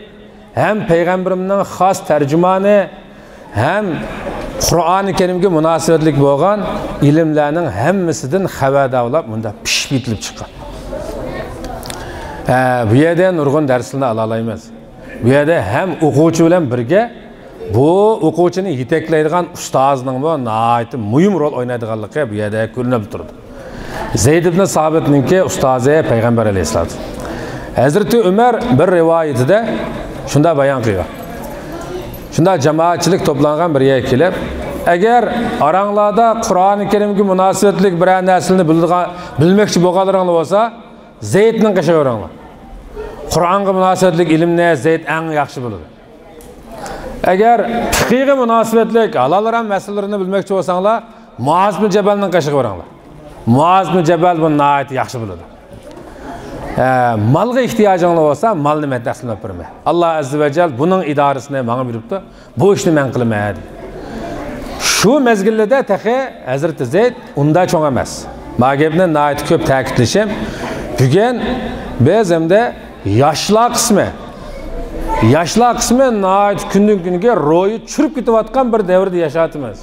ھەم پەيغەمبىرىمنىڭ خاس تەرجىمانى، ھەم قۇرئانى كەرىمگە مۇناسىۋەتلىك بولغان ئىلىملەرنىڭ ھەممىسىدىن خەۋەردار بولۇپ، مۇنداق پىشىپ يېتىلىپ چىققان. ئە، بۇ يەردە نۇرغۇن دەرسلەرنى ئالالايمىز. بۇ يەردە ھەم ئوقۇغۇچى بىلەن بىرگە بۇ ئوقۇغۇچىنى يېتەكلەيدىغان ئۇستازنىڭمۇ ناھايىتى مۇھىم رول ئوينايدىغانلىقى بۇ يەردە كۆرۈنۈپ تۇرىدۇ. زەيد ئىبنى سابىتنىڭكى ئۇستازى پەيغەمبەر ئەلەيھىسسالام. ھەزرىتى ئۆمەر بىر رىۋايىتىدە شۇنداق بايان قىلغان. شۇنداق جامائەتچىلىك توپلانغان بىر يەرگە كېلىپ، ئەگەر ئاراڭلاردا قۇرئانى كەرىمگە مۇناسىۋەتلىك بىرەر نەرسىلەرنى بىلىدىغان، بىلمەكچى بولغانلىرىڭلار بولسا، زەيدنىڭ قېشىغا بېرىڭلار. قۇرئانغا مۇناسىۋەتلىك ئىلىمنى زەيد ئەڭ ياخشى بىلىدۇ. ئەگەر پىقىھقا مۇناسىۋەتلىك ھالال ھارام مەسىلىلىرىنى بىلمەكچى بولساڭلار، مۇئاز بىن جەبەلنىڭ قېشىغا بېرىڭلار. مۇئاز بىن جەبەل بۇنى ناھايىتى ياخشى بىلىدۇ. ئە، مالغا ئېھتىياجىڭلار بولسا، مالنى مەن تەقسىملەپ بېرىمەن. ئاللا ئەززە ۋە جەل بۇنىڭ ئىدارىسىنى ماڭا بېرىپتۇ. بۇ ئىشنى مەن قىلىمەن، دېدى. شۇ مەزگىلدە تېخى ھەزرىتى زەيد ئۇنداق چوڭ ئەمەس. ما گەپنى ناھايىتى كۆپ تەكىتلىشىم. بۈگۈن بىز ئەمدى ياشلار قىسمى، ياشلار قىسمى ناھايىتى كۈندىن كۈنگە روھى چۈشۈپ كېتىۋاتقان بىر دەۋردە ياشاۋاتىمىز.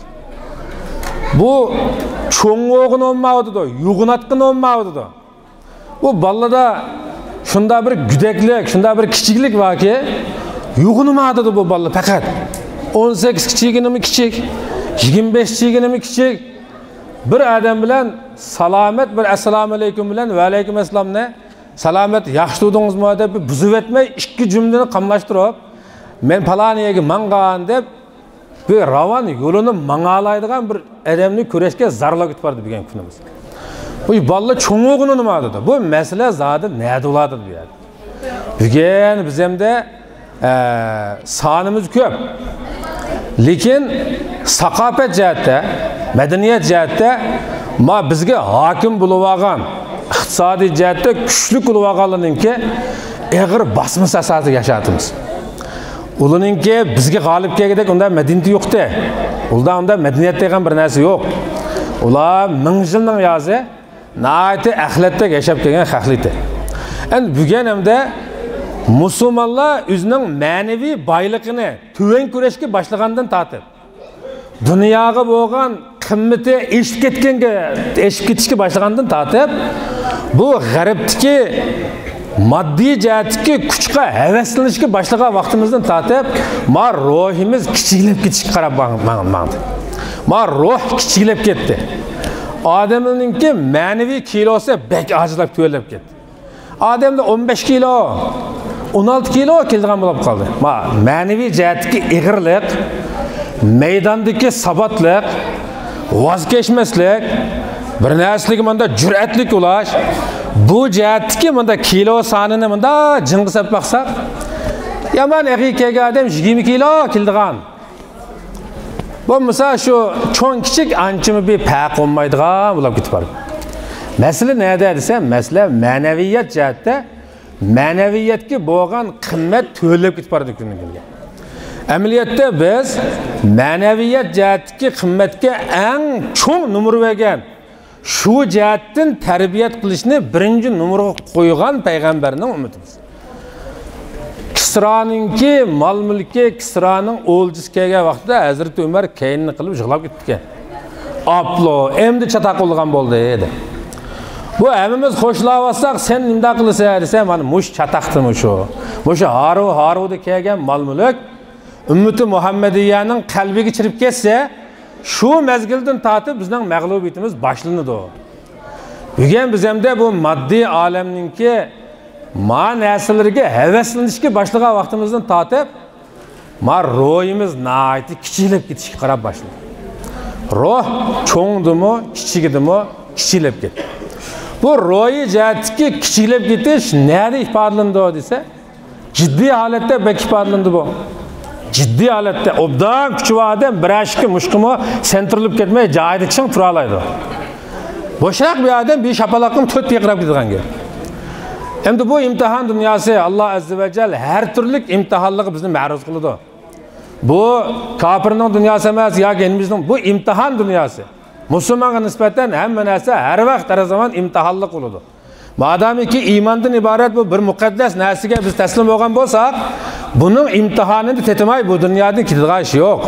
بۇ چوڭ بولغىنى بولمايۋاتىدۇ، يوغىناتقىنى بولمايۋاتىدۇ. بۇ بالىدا شۇنداق بىر گۆدەكلىك، شۇنداق بىر كىچىكلىك باركى، يوغىنىمايۋاتىدۇ بۇ بالىلار پەقەت. ئون سەككىز كىچىكىنىمۇ كىچىك، يىگىرمە بەش كىچىكىنىمۇ كىچىك. بىر ئادەم بىلەن سالامەت بىر ئەسسالامۇ ئەلەيكۇم بىلەن ۋەئەلەيكۇم ئەسسالامنى، سالامەت، ياخشى تۇردىڭىزمۇ دەپ بىر بۇزۇۋەتمەي، ئىككى جۈملىنى قاملاشتۇرۇپ، مەن پالان يەرگە ماڭغان دەپ، بىر راۋان يولىنى ماڭالايدىغان بىر ئادەمنى كۆرۈشكە زارلاپ كېتىپ بارىدۇ بۈگۈنكى كۈنىمىز. بۇ بالىلار چوڭ بولغىنى نېمە دېدى؟ بۇ مەسىلە زادى نەدە بولاتتى بۇ يەردە؟ بۈگۈن بىز ئەمدى، ئە، سانىمىز كۆپ. لېكىن ساقاپەت جەھەتتە، مەدەنىيەت جەھەتتە ما بىزگە ھاكىم بولۇۋالغان، ئىقتىسادىي جەھەتتە كۈچلۈك بولۇۋالغانلارنىڭكى ئېغىر باسمىسى ئاساسىدا ياشاۋاتىمىز. ئۇلارنىڭكى بىزگە غالىب كەلگۈدەك ئۇنداق مەدەنىيىتى يوقتى. ئۇلاردا ئۇنداق مەدەنىيەت دېگەن بىر نەرسە يوق. ئۇلار مىڭ يىلنىڭ يازى ناھايىتى ئەخلەتتەك ياشاپ كەلگەن خەقلىكتى. ئەمدى بۈگۈن ئەمدى مۇسۇلمانلار ئۆزىنىڭ مەنىۋى بايلىقىنى تۆۋەن كۆرۈشكە باشلىغاندىن تارتىپ، دۇنياغا بولغان قىممىتى ئېشىپ كەتكەنگە، ئېشىپ كېتىشكە باشلىغاندىن تارتىپ، بۇ غەربتىكى ماددىي جەھەتتىكى كۈچكە ھەۋەسلىنىشكە باشلىغان ۋاقتىمىزدىن تارتىپ، ما روھىمىز كىچىكلەپ كېتىشكە قاراپ ماڭ-، ماڭ-، ماڭدى. ما روھ كىچىكلەپ كەتتى. ئادەمنىڭكى مەنىۋى كىلوسى بەك ئاجىزلاپ تۆۋەنلەپ كەتتى. ئادەمدە ئون بەش كىلو، ئون ئالتە كىلو كېلىدىغان بولۇپ قالدى. ما، مەنىۋى جەھەتتىكى ئېغىرلىق، مەيداندىكى ساباتلىق، ۋاز كەچمەسلىك، بىر نەرسىلىككە مۇنداق جۈرئەتلىك بولۇش، بۇ جەھەتتىكى مۇنداق كىلو سانىنى مۇنداق جىڭغا سېلىپ باقساق، يامان ئېغىر كەلگەن ئادەم يىگىرمە كىلو كېلىدىغان. بولمىسا شۇ چوڭ كىچىك ئانچىمۇ بىر پەرق بولمايدىغان بولۇپ كېتىپ بارىدۇ. مەسىلە نەدە دېسە، مەسىلە مەنەۋىيەت جەھەتتە، مەنەۋىيەتكە بولغان قىممەت تۆۋەنلەپ كېتىپ بارىدۇ كۈندىن كۈنگە. ئەمەلىيەتتە بىز مەنەۋىيەت جەھەتتىكى قىممەتكە ئەڭ چوڭ نومۇر بەرگەن، شۇ جەھەتتىن تەربىيەت قىلىشنى بىرىنچى نومۇرغا قويغان پەيغەمبەرنىڭ ئۈممىتىمىز. كىسرانىڭكى مال-مۈلكى، كىسرانىڭ ئولجىسى كەلگەن ۋاقتىدا ھەزرىتى ئۆمەر كەينىنى قىلىپ يىغلاپ كېتىپتىكەن. ئاپلو، ئەمدى چاتاق بولىدىغان بولدى، دېدى. بۇ ھەممىمىز خوشلاۋاتساق، سەن نېمانداق قىلىسەن دېسە، مانا مۇشۇ چاتاقتىمۇ شۇ. مۇشۇ ھارۋا-ھارۋىدا كەلگەن مال-مۈلۈك ئۈممىتى مۇھەممەدىيەنىڭ قەلبىگە چىرىپ كەتسە، شۇ مەزگىلدىن تارتىپ بىزنىڭ مەغلۇبىيىتىمىز باشلىنىدۇ. بۈگۈن بىز ئەمدى بۇ ماددىي ئالەمنىڭكى ما نەرسىلىرىگە ھەۋەسلىنىشكە باشلىغان ۋاقتىمىزدىن تارتىپ، ما روھىمىز ناھايىتى كىچىكلەپ كېتىشكە قاراپ باشلىدى. روھ چوڭدىمۇ، كىچىكىدىمۇ كىچىكلەپ كەتتى. بۇ روھىي جەھەتتىكى كىچىكلەپ كېتىش نەدە ئىپادىلىنىدۇ دېسە، جىددىي ھالەتتە بەك ئىپادىلىنىدۇ بۇ. جىددىي ھالەتتە ئوبدان كۈچى بار ئادەم بىرەر ئىككى مۇشتقىمۇ سەنتۈرۈلۈپ كەتمەي جايىدا چىڭ تۇرالايدۇ. بوشراق بىر ئادەم بىر شاپىلاققىمۇ تۆت پىرقىراپ كېتىدىغان گەپ. ئەمدى بۇ ئىمتىھان دۇنياسى، ئاللا ئەززە ۋە جەل ھەر تۈرلۈك ئىمتىھانلىققا بىزنى مەرۇز قىلىدۇ. بۇ كاپىرنىڭ دۇنياسى ئەمەس ياكى ھىندىمىزنىڭ، بۇ ئىمتىھان دۇنياسى. مۇسۇلمانغا نىسبەتەن ھەممە نەرسە ھەر ۋاقىت، ھەر زامان ئىمتىھانلىق بولىدۇ. مادامىكى ئىماندىن ئىبارەت بۇ بىر مۇقەددەس نەرسىگە بىز تەسلىم بولغان بولساق، بۇنىڭ ئىمتىھانىنى تېتىماي بۇ دۇنيادىن كېتىدىغان ئىش يوق.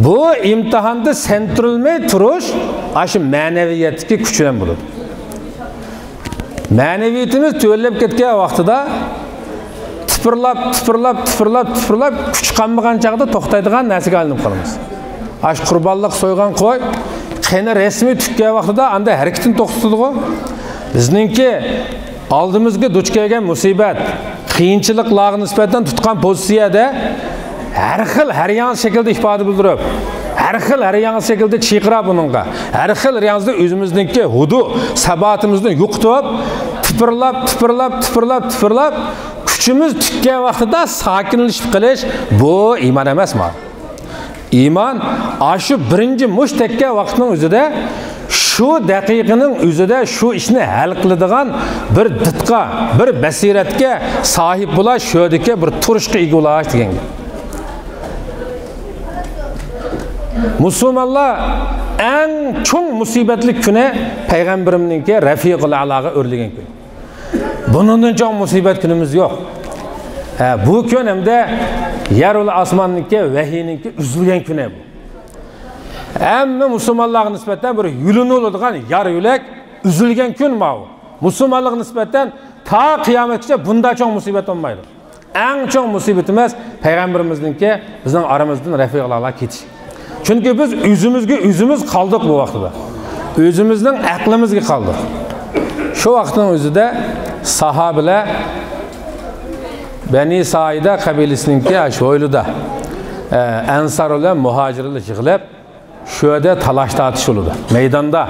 بۇ ئىمتىھاندا سەنتۈرۈلمەي تۇرۇش، ئاشۇ مەنەۋىيەتتىكى كۈچ بىلەن بولىدۇ. مەنىۋىيىتىمىز تۆۋەنلەپ كەتكەن ۋاقتىدا، تىپىرلاپ، تىپىرلاپ، تىپىرلاپ، تىپىرلاپ، كۈچ قالمىغان چاغدا توختايدىغان نەرسىگە ئايلىنىپ قالىمىز. ئاشۇ قۇربانلىق سويغان قوي، قېنى رەسمىي تۈگىگەن ۋاقتىدا ئاندا ھەرىكىتىنى توختىتىدىغۇ. بىزنىڭكى ئالدىمىزغا دۇچ كەلگەن مۇسىبەت، قىيىنچىلىقلارغا نىسبەتەن تۇتقان پوزىتسىيەدە ھەر خىل، ھەر ياڭزا شەكىلدە ئىپادە بىلدۈرۈپ، ھەر خىل، ھەر ياڭزا شەكىلدە چىرقىراپ ئۇنىڭغا، ھەر خىل، ھەر ياڭزىدا ئۆزىمىزنىڭكى ھۇدۇ ساباتىمىزنى يوقىتىپ، تىپىرلاپ، تىپىرلاپ، تىپىرلاپ، تىپىرلاپ، تىپىرلاپ، كۈچ مۇشتىمىز تۈگكەن ۋاقتىدا ساكىنلىشىپ قېلىش، بۇ ئىمان ئەمەسما. ئىمان ئاشۇ بىرىنچى مۇشت تەگكەن ۋاقىتنىڭ ئۆزىدە، شۇ دەقىقىنىڭ ئۆزىدە شۇ ئىشنى ھەل قىلىدىغان بىر دىتقا، بىر بەسىرەتكە ساھىب بولاش، شۇ يەردىكى بىر تۇرۇشقا ئىگە بولاش دېگەن گەپ. مۇسۇلمانلار ئەڭ چوڭ مۇسىبەتلىك كۈنى پەيغەمبىرىمنىڭكى رەفىقۇل ئەلاغا ئۆرلىگەن كۈن. بۇنىڭدىن چوڭ مۇسىبەت كۈنىمىز يوق. ھە، بۇ كۈن ھەمدە يەر ۋە ئاسماننىڭكى ۋەھىينىڭكى ئۈزۈلگەن كۈنى بۇ. ھەممە مۇسۇلمانلارغا نىسبەتەن بىر يۈلۈنۈلىدىغان يار يۆلەك ئۈزۈلگەن كۈن ماۋۇ. مۇسۇلمانلارغا نىسبەتەن تا قىيامەتكىچە بۇنداق چوڭ مۇسىبەت بولمايدۇ. ئەڭ چوڭ مۇسىبىتىمىز پەيغەمبىرىمىزنىڭكى بىزنىڭ ئارىمىزدىن رەفىقۇل ئەلا كېتىش. چۈنكى بىز ئۆزىمىزگە ئۆزىمىز قالدۇق بۇ ۋاقتىدا. ئۆزىمىزنىڭ ئەقلىمىزگە قالدۇق. شۇ ۋاقىتنىڭ ئۆزىدە ساھابىلەر بەنى سائىدە قەبىلىسىنىڭكى شۇ ھويلىدا، ئە، ئەنسار بىلەن مۇھاجىرلار يىغىلىپ، شۇ يەردە تالاش تارتىش بولىدۇ. مەيداندا.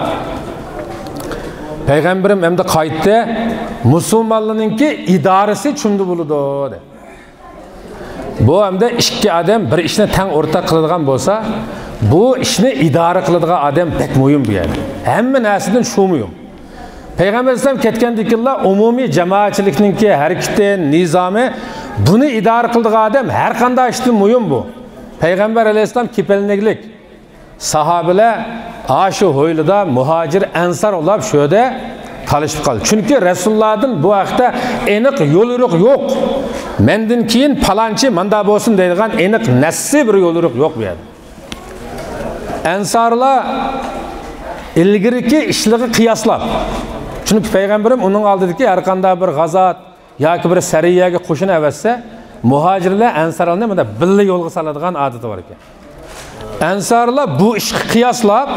پەيغەمبىرىم ئەمدى قايتتى. مۇسۇلمانلارنىڭكى ئىدارىسى چۇمدا بولىدۇ، دەپ. بۇ ئەمدى ئىككى ئادەم بىر ئىشنى تەڭ ئورتاق قىلىدىغان بولسا، بۇ ئىشنى ئىدارە قىلىدىغان ئادەم بەك مۇھىم بۇ يەردە. ھەممە نەرسىدىن شۇ مۇھىم. پەيغەمبەر ئەلەيھىسسالام كەتكەندىن كېيىنلا ئومۇمىي جامائەتچىلىكنىڭكى ھەرىكىتى، نىزامى، بۇنى ئىدارە قىلىدىغان ئادەم ھەر قانداق ئىشتىن مۇھىم بۇ. پەيغەمبەر ئەلەيھىسسالام كېپىلنىكلىك. ساھابىلەر ئاشۇ ھويلىدا مۇھاجىر ئەنسار ئۇلاپ شۇ يەردە تالىشىپ قالدى. چۈنكى رەسۇلۇللادىن بۇ ھەقتە ئېنىق يوليورۇق يوق. مەندىن كېيىن پالانچى ماندا بولسۇن دەيدىغان ئېنىق نەسسىي بىر يوليورۇق يوق بۇ يەردە. ئەنسارلار ئىلگىرىكى ئىشلىرىغا قىياسلاپ، چۈنكى پەيغەمبىرىم ئۇنىڭ ئالدىدىكى ھەر قانداق بىر غازات، ياكى بىر سەرىيەگە قوشۇن ئەۋەتسە، مۇھاجىرلار ئەنسارلارنى مۇنداق بىللە يولغا سالىدىغان ئادىتى بار ئىكەن. ئەنسارلار بۇ ئىشقا قىياسلاپ،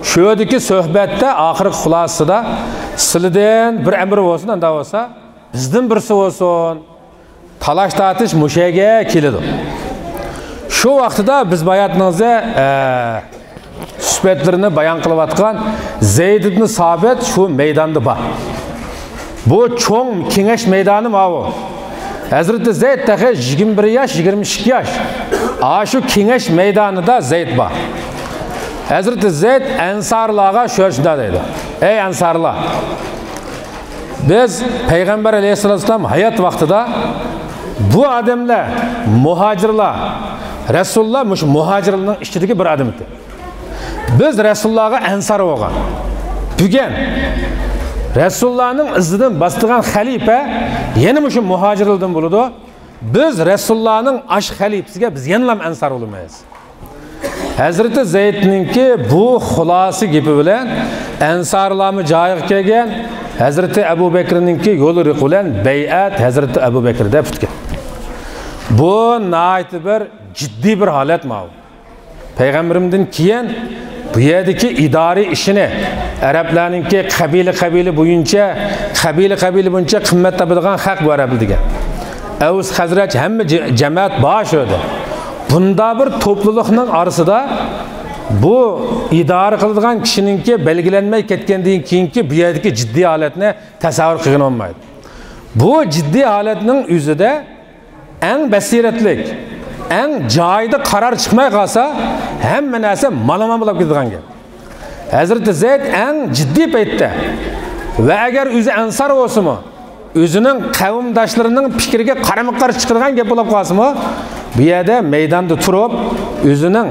شۇ يەردىكى سۆھبەتتە ئاخىرقى خۇلاسىسىدا، سىلىدىن بىر ئەمىر بولسۇن، ئاندا بولسا بىزدىن بىرسى بولسۇن. تالاش تارتىش مۇشۇ يەرگە كېلىدۇ. شۇ ۋاقتىدا بىز باياتنىڭزە، ئە، سۈپەتلىرىنى بايان قىلىۋاتقان زەيد ئىبنى سابىت شۇ مەيداندا بار. بۇ چوڭ كېڭەش مەيدانى ماۋۇ. ھەزرىتى زەيد تېخى يىگىرمە بىر ياش، يىگىرمە ئىككى ياش. ئاشۇ كېڭەش مەيدانىدا زەيد بار. ھەزرىتى زەيد ئەنسارلارغا شۇ شۇنداق دەيدۇ: «ئەي ئەنسارلار! بىز پەيغەمبەر ئەلەيھىسسالام ھايات ۋاقتىدا بۇ ئادەملەر، مۇھاجىرلار، رەسۇلۇللا مۇشۇ مۇھاجىرلارنىڭ ئىچىدىكى بىر ئادەم ئىدى. بىز رەسۇلۇللاغا ئەنسار بولغان. بۈگۈن رەسۇلۇللانىڭ ئىزىدىن باسىدىغان خەلىپە يەنە مۇشۇ مۇھاجىرلاردىن بولىدۇ. بىز رەسۇلۇللانىڭ ئاشۇ خەلىپىسىگە بىز يەنىلا ئەنسار بولىمىز.» ھەزرىتى زەيدنىڭكى بۇ خۇلاسە گېپى بىلەن ئەنسارلارمۇ جايىغا كەلگەن، ھەزرىتى ئەبۇ بەكرىنىڭكى يوليورۇقى بىلەن بەيئەت ھەزرىتى ئەبۇ بەكرىدە پۈتكەن. بۇ ناھايىتى بىر جىددىي بىر ھالەت ماۋۇ. پەيغەمبىرىمدىن كېيىن بۇ يەردىكى ئىدارە ئىشىنى، ئەرەبلەرنىڭكى قەبىلە-قەبىلە بويىچە، قەبىلە-قەبىلە بويىچە قىممەت تاپىدىغان خەق بۇ ئەرەبلەر دېگەن. ئەۋس، خەزرەج، ھەممە جە-، جەمەت بار شۇ يەردە. بۇنداق بىر توپلۇلۇقنىڭ ئارىسىدا بۇ ئىدارە قىلىدىغان كىشىنىڭكى بەلگىلەنمەي كەتكەندىن كېيىنكى بۇ يەردىكى جىددىي ھالەتنى تەسەۋۋۇر قىلغىلى بولمايدۇ. بۇ جىددىي ھالەتنىڭ ئۆزىدە ئەڭ بەسىرەتلىك، ئەڭ جايىدا قارار چىقماي قالسا، ھەممە نەرسە مالامان بولاپ كېتىدىغان گەپ. ھەزرىتى زەيد ئەڭ جىددىي پەيتتە ۋە ئەگەر ئۆزى ئەنسار بولسىمۇ، ئۆزىنىڭ قەۋمداشلىرىنىڭ پىكرىگە قارىمۇ قارشى چىقىدىغان گەپ بولۇپ قالسىمۇ، بۇ يەردە مەيداندا تۇرۇپ، ئۆزىنىڭ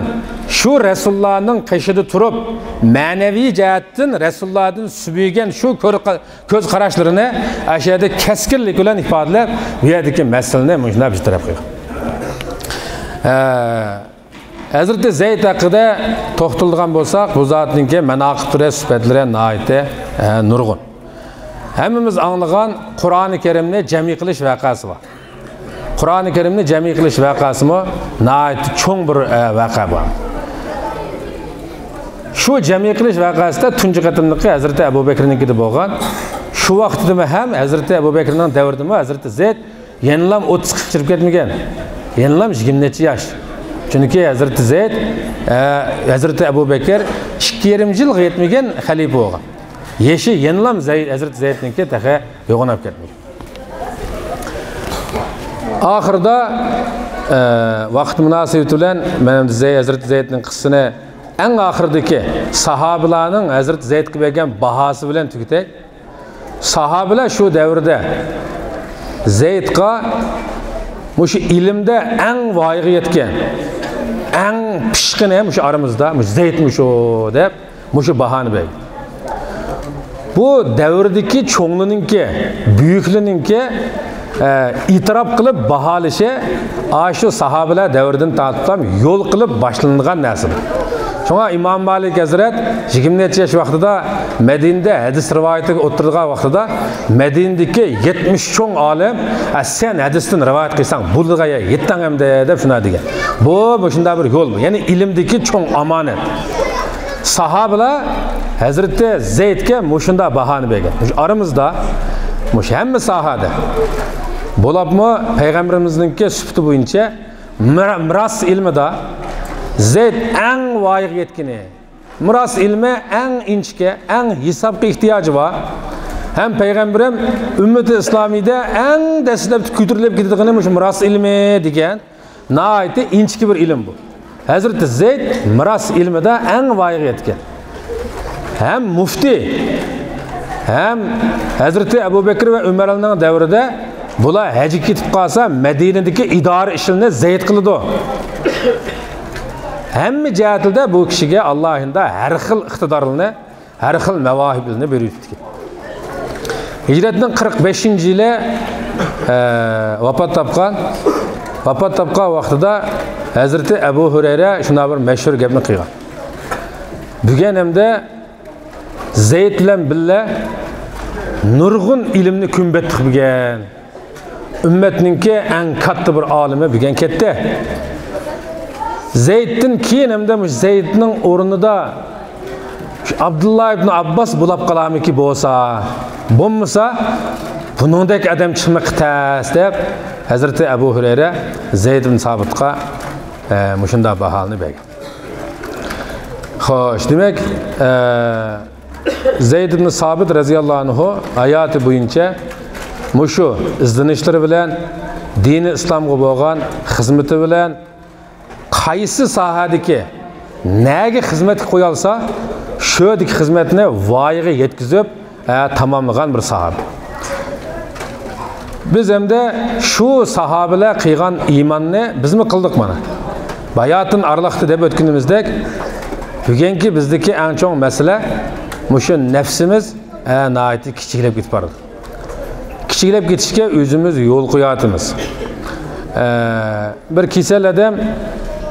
شۇ رەسۇلۇللانىڭ قېشىدا تۇرۇپ، مەنىۋى جەھەتتىن رەسۇلۇللادىن سۆيگەن شۇ كۆر-، كۆز قاراشلىرىنى ئاشۇ يەردە كەسكىنلىك بىلەن ئىپادىلەپ، بۇ يەردىكى مەسىلىنى مۇشۇنداق بىر تەرەپ قىلغان. ئە، ھەزرىتى زەيد ھەققىدە توختىلىدىغان بولساق، بۇ زاتنىڭكى ماناقىپلىرى، سۈپەتلىرى ناھايىتى، ئە، نۇرغۇن. ھەممىمىز ئاڭلىغان قۇرئانى كەرىمنى جەمئىي قىلىش ۋەقەسى بار. قۇرئانى كەرىمنى جەمئىي قىلىش ۋەقەسىمۇ ناھايىتى چوڭ بىر، ئە، ۋەقە بار. شۇ جەمئىي قىلىش ۋەقەسىدە تۇنجى قېتىملىقى ھەزرىتى ئەبۇ بەكرىنىڭكىدە بولغان. شۇ ۋاقتىدىمۇ ھەم ھەزرىتى ئەبۇ بەكرىنىڭ دەۋرىدىمۇ ھەزرىتى زەيد يەنىلام ئوتتۇزغا قېرىپ كەتمىگەن. يەنىلام يىگىرمە نەچچە ياش. چۈنكى ھەزرىتى زەيد، ئە، ھەزرىتى ئەبۇ بەكىر ئىككى يېرىم يىلغا يەتمىگەن خەلىپە بولغان. يېشى يەنىلام زەي-، ھەزرىتى زەيدنىڭكى تېخى يوغىناپ كەتمىگەن. ئاخىرىدا، ئە، ۋاقىت مۇناسىۋىتى بىلەن مەن زەي-، ھەزرىتى زەيدنىڭ قىسسىسىنى ئەڭ ئاخىرىدىكى ساھابىلارنىڭ ھەزرىتى زەيدقا بەرگەن باھاسى بىلەن تۈگىتەي. ساھابىلەر شۇ دەۋردە زەيدقا مۇشۇ ئىلىمدە ئەڭ ۋايىغا يەتكەن، ئەڭ پىشقىنى مۇشۇ ئارىمىزدا، مۇشۇ زەيد مۇشۇ دەپ، مۇشۇ باھانى بەرگەن. بۇ دەۋردىكى چوڭلىنىڭكى، بۈيۈكلىنىڭكى، ئە، ئېتىراپ قىلىپ باھالىشى ئاشۇ ساھابىلەر دەۋرىدىن تارتىپلا يول قىلىپ باشلىنىدىغان نەرسىدۇر. شۇڭا ئىمام مالىك ھەزرەت يىگىرمە نەچچە ياش ۋاقتىدا مەدىنىدە ھەدىس رىۋايىتىگە ئولتۇرىدىغان ۋاقتىدا مەدىنىدىكى يەتمىش چوڭ ئالىم، ئە، سەن ھەدىستىن رىۋايەت قىلساڭ بولىدىغان يەر يەتتىڭ ئەمدى دەپ شۇنداق دېگەن. بۇ، مۇشۇنداق بىر يول بۇ. يەنى ئىلىمدىكى چوڭ ئامانەت. ساھابىلار ھەزرىتى زەيدكە مۇشۇنداق باھانى بەرگەن. مۇشۇ ئارىمىزدا، مۇشۇ ھەممە ساھەدە. بولۇپمۇ پەيغەمبىرىمىزنىڭكى سۈپىتى بويىچە مىرا-، مىراس ئىلمىدا زەيد ئەڭ ۋايىغا يەتكىنى، مىراس ئىلمى ئەڭ ئىنچىكە، ئەڭ ھېسابقا ئېھتىياجى بار. ھەم پەيغەمبىرىم ئۈممىتى ئىسلامىيدە ئەڭ دەسلەپتە كۆتۈرۈلۈپ كېتىدىغىنى مۇشۇ مىراس ئىلمى دېگەن. ناھايىتى ئىنچىكە بىر ئىلىم بۇ. ھەزرىتى زەيد مىراس ئىلمىدا ئەڭ ۋايىغا يەتكەن. ھەم مۇفتى، ھەم ھەزرىتى ئەبۇ بەكرى ۋە ئۆمەرنىڭ دەۋرىدە بۇلار ھەجگە كېتىپ قالسا، مەدىنىدىكى ئىدارە ئىشلىرىنى زەيد قىلىدۇ. ھەممە جەھەتلىدە بۇ كىشىگە ئاللاھىندا ھەر خىل ئىقتىدارلىرىنى، ھەر خىل مەۋاھىبلىرىنى بېرىۋېتىپتىكەن. ھىجرەتنىڭ قىرىق بەشىنچى يىلى، ئە، ۋاپات تاپقان. ۋاپات تاپقان ۋاقتىدا ھەزرىتى ئەبۇ ھۇرەيرە شۇنداق بىر مەشھۇر گەپنى قىلغان. بۈگۈن ئەمدى زەيد بىلەن بىللە نۇرغۇن ئىلىمنى كۈمبەتلىك بىلگەن، ئۈممەتنىڭكى ئەڭ كاتتا بىر ئالىمى بۈگۈن كەتتى. زەيدتىن كېيىن ھەمدە مۇشۇ زەيدنىڭ ئورنىدا شۇ ئابدۇللا ئىبن ئابباس بولاپ قالارمىكى بولسا، بولمىسا بۇنىڭدەك ئادەم چىقمىقى تەس دەپ، ھەزرىتى ئەبۇ ھۇرەيرە زەيد ئىبن سابىتقا، ئە، مۇشۇنداق باھالارنى بەرگەن. خوش، دېمەك، ئە، زەيد ئىبن سابىت رەزىياللاھۇ ئەنھۇ ھاياتى بويىچە مۇشۇ ئىزدىنىشلىرى بىلەن، دىنى ئىسلامغا بولغان خىزمىتى بىلەن، قايسى ساھەدىكى نەگە خىزمەتكە قويالسا، شۇ يەردىكى خىزمەتنى ۋايىغا يەتكۈزۈپ، ئە، تاماملىغان بىر ساھابە. بىز ئەمدى شۇ ساھابىلەر قىلغان ئىماننى بىزمۇ قىلدۇق مانا. باياتىن ئارىلىقتا دەپ ئۆتكىنىمىزدەك، بۈگۈنكى بىزدىكى ئەڭ چوڭ مەسىلە مۇشۇ نەپسىمىز، ئە، ناھايىتى كىچىكلەپ كېتىپ بارىدۇ. كىچىكلەپ كېتىشكە ئۆزىمىز يول قويۇۋاتىمىز. ئە، بىر كېسەل ئادەم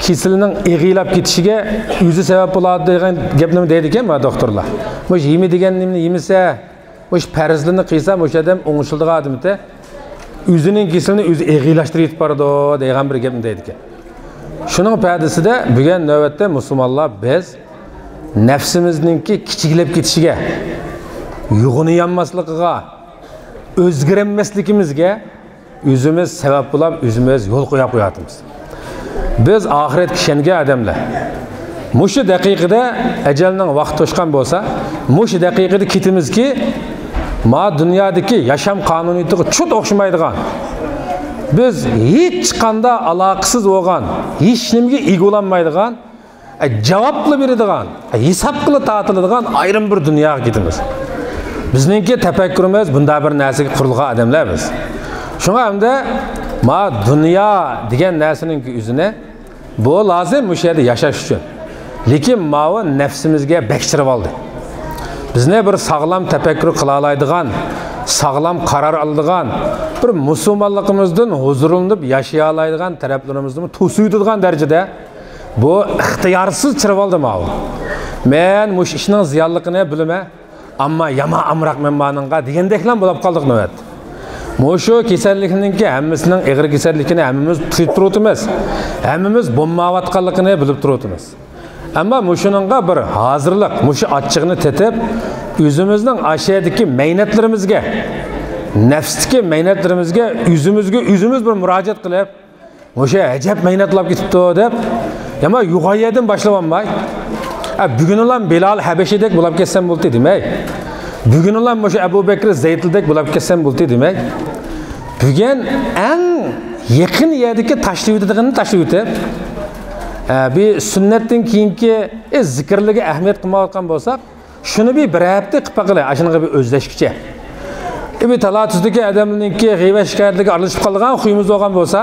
كېسىلىنىڭ ئېغىرلاپ كېتىشىگە ئۆزى سەۋەب بولىدۇ دېگەن گەپنىمۇ دەيدىكەن ما دوختۇرلار. مۇشۇ يېمە دېگەن نېمىنى يېمىسە، مۇشۇ پەرزلىرىنى قىلسا، مۇشۇ ئادەم ئوڭشىلىدىغان ئادىمىتى، ئۆزىنىڭ كېسىلىنى ئۆزى ئېغىرلاشتۇرۇپ يېتىپ بارىدۇ دەيدىغان بىر گەپنى دەيدىكەن. شۇنىڭ پەدىسىدە بۈگۈن نۆۋەتتە مۇسۇلمانلار بىز نەپسىمىزنىڭكى كىچىكلەپ كېتىشىگە، يوغىنىيالماسلىقىغا، ئۆزگىرەلمەسلىكىمىزگە ئۆزىمىز سەۋەب بولاپ، ئۆزىمىز يول قويۇپ قوياتىمىز. بىز ئاخىرەتكە ئىشەنگەن ئادەملەر. مۇشۇ دەقىقىدە ئەجەلنىڭ ۋاقتى توشقان بولسا، مۇشۇ دەقىقىدە كېتىمىزكى، ما دۇنيادىكى ياشام قانۇنىيىتىغا چۇت ئوخشىمايدىغان، بىز ھېچقاندا ئالاقىسىز بولغان، ھېچنېمىگە ئىگە بولالمايدىغان، ئە، جاۋابلا بېرىدىغان، ئە، ھېسابقىلا تارتىلىدىغان ئايرىم بىر دۇنياغا كېتىمىز. بىزنىڭكى تەپەككۇرىمىز بۇنداق بىر نەرسىگە قۇرۇلغان ئادەملەر بىز. شۇڭا ئەمدى ما دۇنيا دېگەن نەرسىنىڭكى ئۆزىنى، بۇ لازىم مۇشۇ يەردە ياشاش ئۈچۈن. لېكىن ماۋۇ نەپسىمىزگە بەك چىرىۋالدى. بىزنى بىر ساغلام تەپەككۇر قىلالايدىغان، ساغلام قارار ئالىدىغان، بىر مۇسۇلمانلىقىمىزدىن ھۇزۇرلىنىپ ياشىيالايدىغان تەرەپلىرىمىزنىمۇ توسۇۋېتىدىغان دەرىجىدە بۇ ئىختىيارسىز چىرىۋالدى ماۋۇ. مەن مۇشۇ ئىشنىڭ زىيانلىقىنى بىلىمەن، ئەمما يامان ئامراق مەن مانىڭغا دېگەندەكلا بولۇپ قالدۇق نۆۋەت. مۇشۇ كېسەللىكنىڭكى ھەممىسىنىڭ ئېغىر كېسەللىكىنى ھەممىمىز تۇيۇپ تۇرۇۋاتىمىز. ھەممىمىز بولمايۋاتقانلىقىنى بىلىپ تۇرۇۋاتىمىز. ئەمما مۇشۇنىڭغا بىر ھازىرلىق، مۇشۇ ئاچچىقنى تېتىپ، ئۆزىمىزنىڭ ئاشەدىكى مەينەتلىرىمىزگە، نەپستىكى مەينەتلىرىمىزگە، ئۆزىمىزگە ئۆزىمىز بىر مۇراجىئەت قىلىپ، مۇشۇ ئەجەب مەينەتلاپ كېتىپتۇ دەپ، يامان يوغان يەردىن باشلىۋالماي، ئە، بۈگۈنلا بىلال ھەبەشىدەك بولاپ كەتسەم بولدى دېمەي، بۈگۈنلا مۇشۇ ئەبۇ بەكرى زەيدلىدەك بولاپ كەتسەم بولدى دېمەي، بۈگۈن ئەڭ يېقىن يەردىكى تاشلىۋېتىدىغىنىنى تاشلىۋېتىپ، ئە، بىر سۈننەتتىن كېيىنكى، ئە، زىكىرلىرىگە ئەھمىيەت قىلمايۋاتقان بولساق، شۇنى بىر بىر ھەپتە قىلىپ باقىلى، ئاشۇنىڭغا بىر ئۆزلەشكۈچە. ئە، بىر تالا-تۈزدىكى ئادەمنىڭكى غىيۋەت-شىكايەتلىرىگە ئارىلىشىپ قالىدىغان خۇيىمىز بولغان بولسا،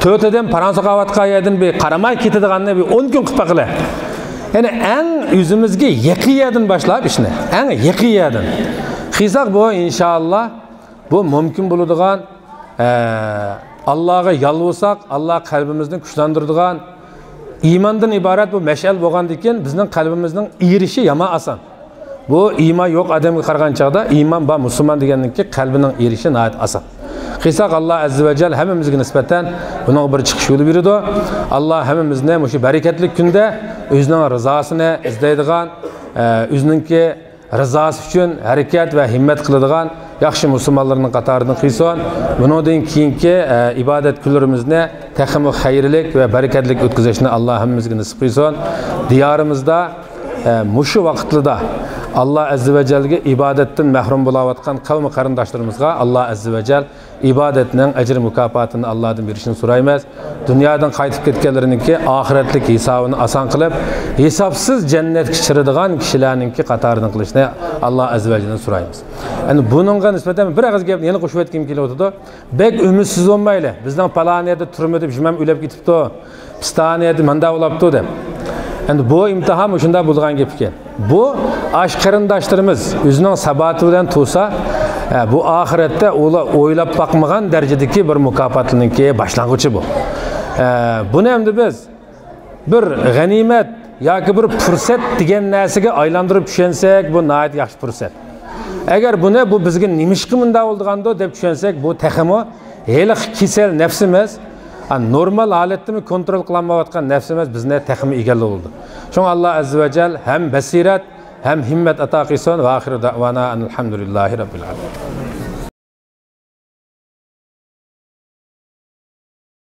تۆت ئادەم پاراڭ سوقۇۋاتقان يەردىن بىر قارىماي كېتىدىغاننى بىر ئون كۈن قىلىپ باقىلى. يەنى ئەڭ ئۆزىمىزگە يېقىن يەردىن باشلاپ ئىشنى، ئەڭ يېقىن يەردىن قىلساق، بۇ، ئىنشائاللا، بۇ مۇمكىن بولىدىغان، ئە، ئاللاغا يالۋۇرساق، ئاللا قەلبىمىزنى كۈچلەندۈرىدىغان ئىماندىن ئىبارەت بۇ مەشئەل بولغاندىكىن، بىزنىڭ قەلبىمىزنىڭ ئېرىشى يامان ئاسان. بۇ ئىمان يوق ئادەمگە قارىغان چاغدا ئىمان بار مۇسۇلمان دېگەننىڭكى قەلبىنىڭ ئېرىشى ناھايىتى ئاسان. قىلساق، ئاللا ئەززە ۋە جەل ھەممىمىزگە نىسبەتەن بۇنىڭغا بىر چىقىش يولى بېرىدۇ. ئاللا ھەممىمىزنى مۇشۇ بەرىكەتلىك كۈندە ئۆزىنىڭ رىزاسىنى ئىزدەيدىغان، ئە، ئۆزىنىڭكى رىزاسى ئۈچۈن ھەرىكەت ۋە ھىممەت قىلىدىغان ياخشى مۇسۇلمانلارنىڭ قاتارىدىن قىلسۇن. بۇنىڭدىن كېيىنكى، ئە، ئىبادەت كۈنلىرىمىزنى تېخىمۇ خەيرلىك ۋە بەرىكەتلىك ئۆتكۈزۈشنى ئاللا ھەممىمىزگە نېسىپ قىلسۇن. دىيارىمىزدا، ئە، مۇشۇ ۋاقىتلىدا ئاللا ئەززە ۋە جەلگە ئىبادەتتىن مەھرۇم بولاۋاتقان قەۋمى قېرىنداشلىرىمىزغا ئاللا ئەززە ۋە جەل ئىبادەتنىڭ ئەجىر مۇكاپاتىنى ئاللادىن بېرىشىنى سورايمىز. دۇنيادىن قايتىپ كەتكەنلىرىنىڭكى ئاخىرەتلىك ھېسابىنى ئاسان قىلىپ، ھېسابسىز جەننەتكە چىرىدىغان كىشىلەرنىڭكى قاتارىدىن قىلىشنى ئاللا ئەززە ۋە جەلدىن سورايمىز. ئەمدى بۇنىڭغا نىسبەتەن بىر ئېغىز گەپنى يەنە قوشۇۋەتكۈم كېلىۋاتىدۇ. بەك ئۈمىدسىز بولمايلى، بىزنىڭ پالان يەردە تۈرمىدە بىر ئۆلۈپ كېتىپتۇ، پىستانىيەدە ماندا بولاپتۇ دەپ. ئەمدى بۇ ئىمتىھان مۇشۇنداق بولىدىغان گەپ ئىكەن. بۇ ئاش قېرىنداشلىرىمىز ئۆزىنىڭ ساباتى بىلەن تۇرسا، ئە، بۇ ئاخىرەتتە ئۇلار ئويلاپ باقمىغان دەرىجىدىكى بىر مۇكاپاتلىرىنىڭكى باشلانغۇچى بۇ. ئە، بۇنى ئەمدى بىز بىر غەنىيمەت ياكى بىر پۇرسەت دېگەن نەرسىگە ئايلاندۇرۇپ چۈشەنسەك، بۇ ناھايىتى ياخشى پۇرسەت. ئەگەر بۇنى، بۇ بىزگە نېمىشقا مۇنداق بولىدىغاندۇ دەپ چۈشەنسەك، بۇ تېخىمۇ ھېلىقى كېسەل نەپسىمىز، ھە، نورمال ھالەتتىمۇ كونترول قىلالمايۋاتقان نەپسىمىز بىزنى تېخىمۇ ئىگىلەۋالىدۇ. شۇڭا ئاللا ئەززە ۋە جەل ھەم بەسىرەت، ھەم ھىممەت ئاتا قىلسۇن. ۋە ئاخىرۇ دەۋانا ئەنىل ھەمدۇلىللاھى رەببىل ئالەمىن.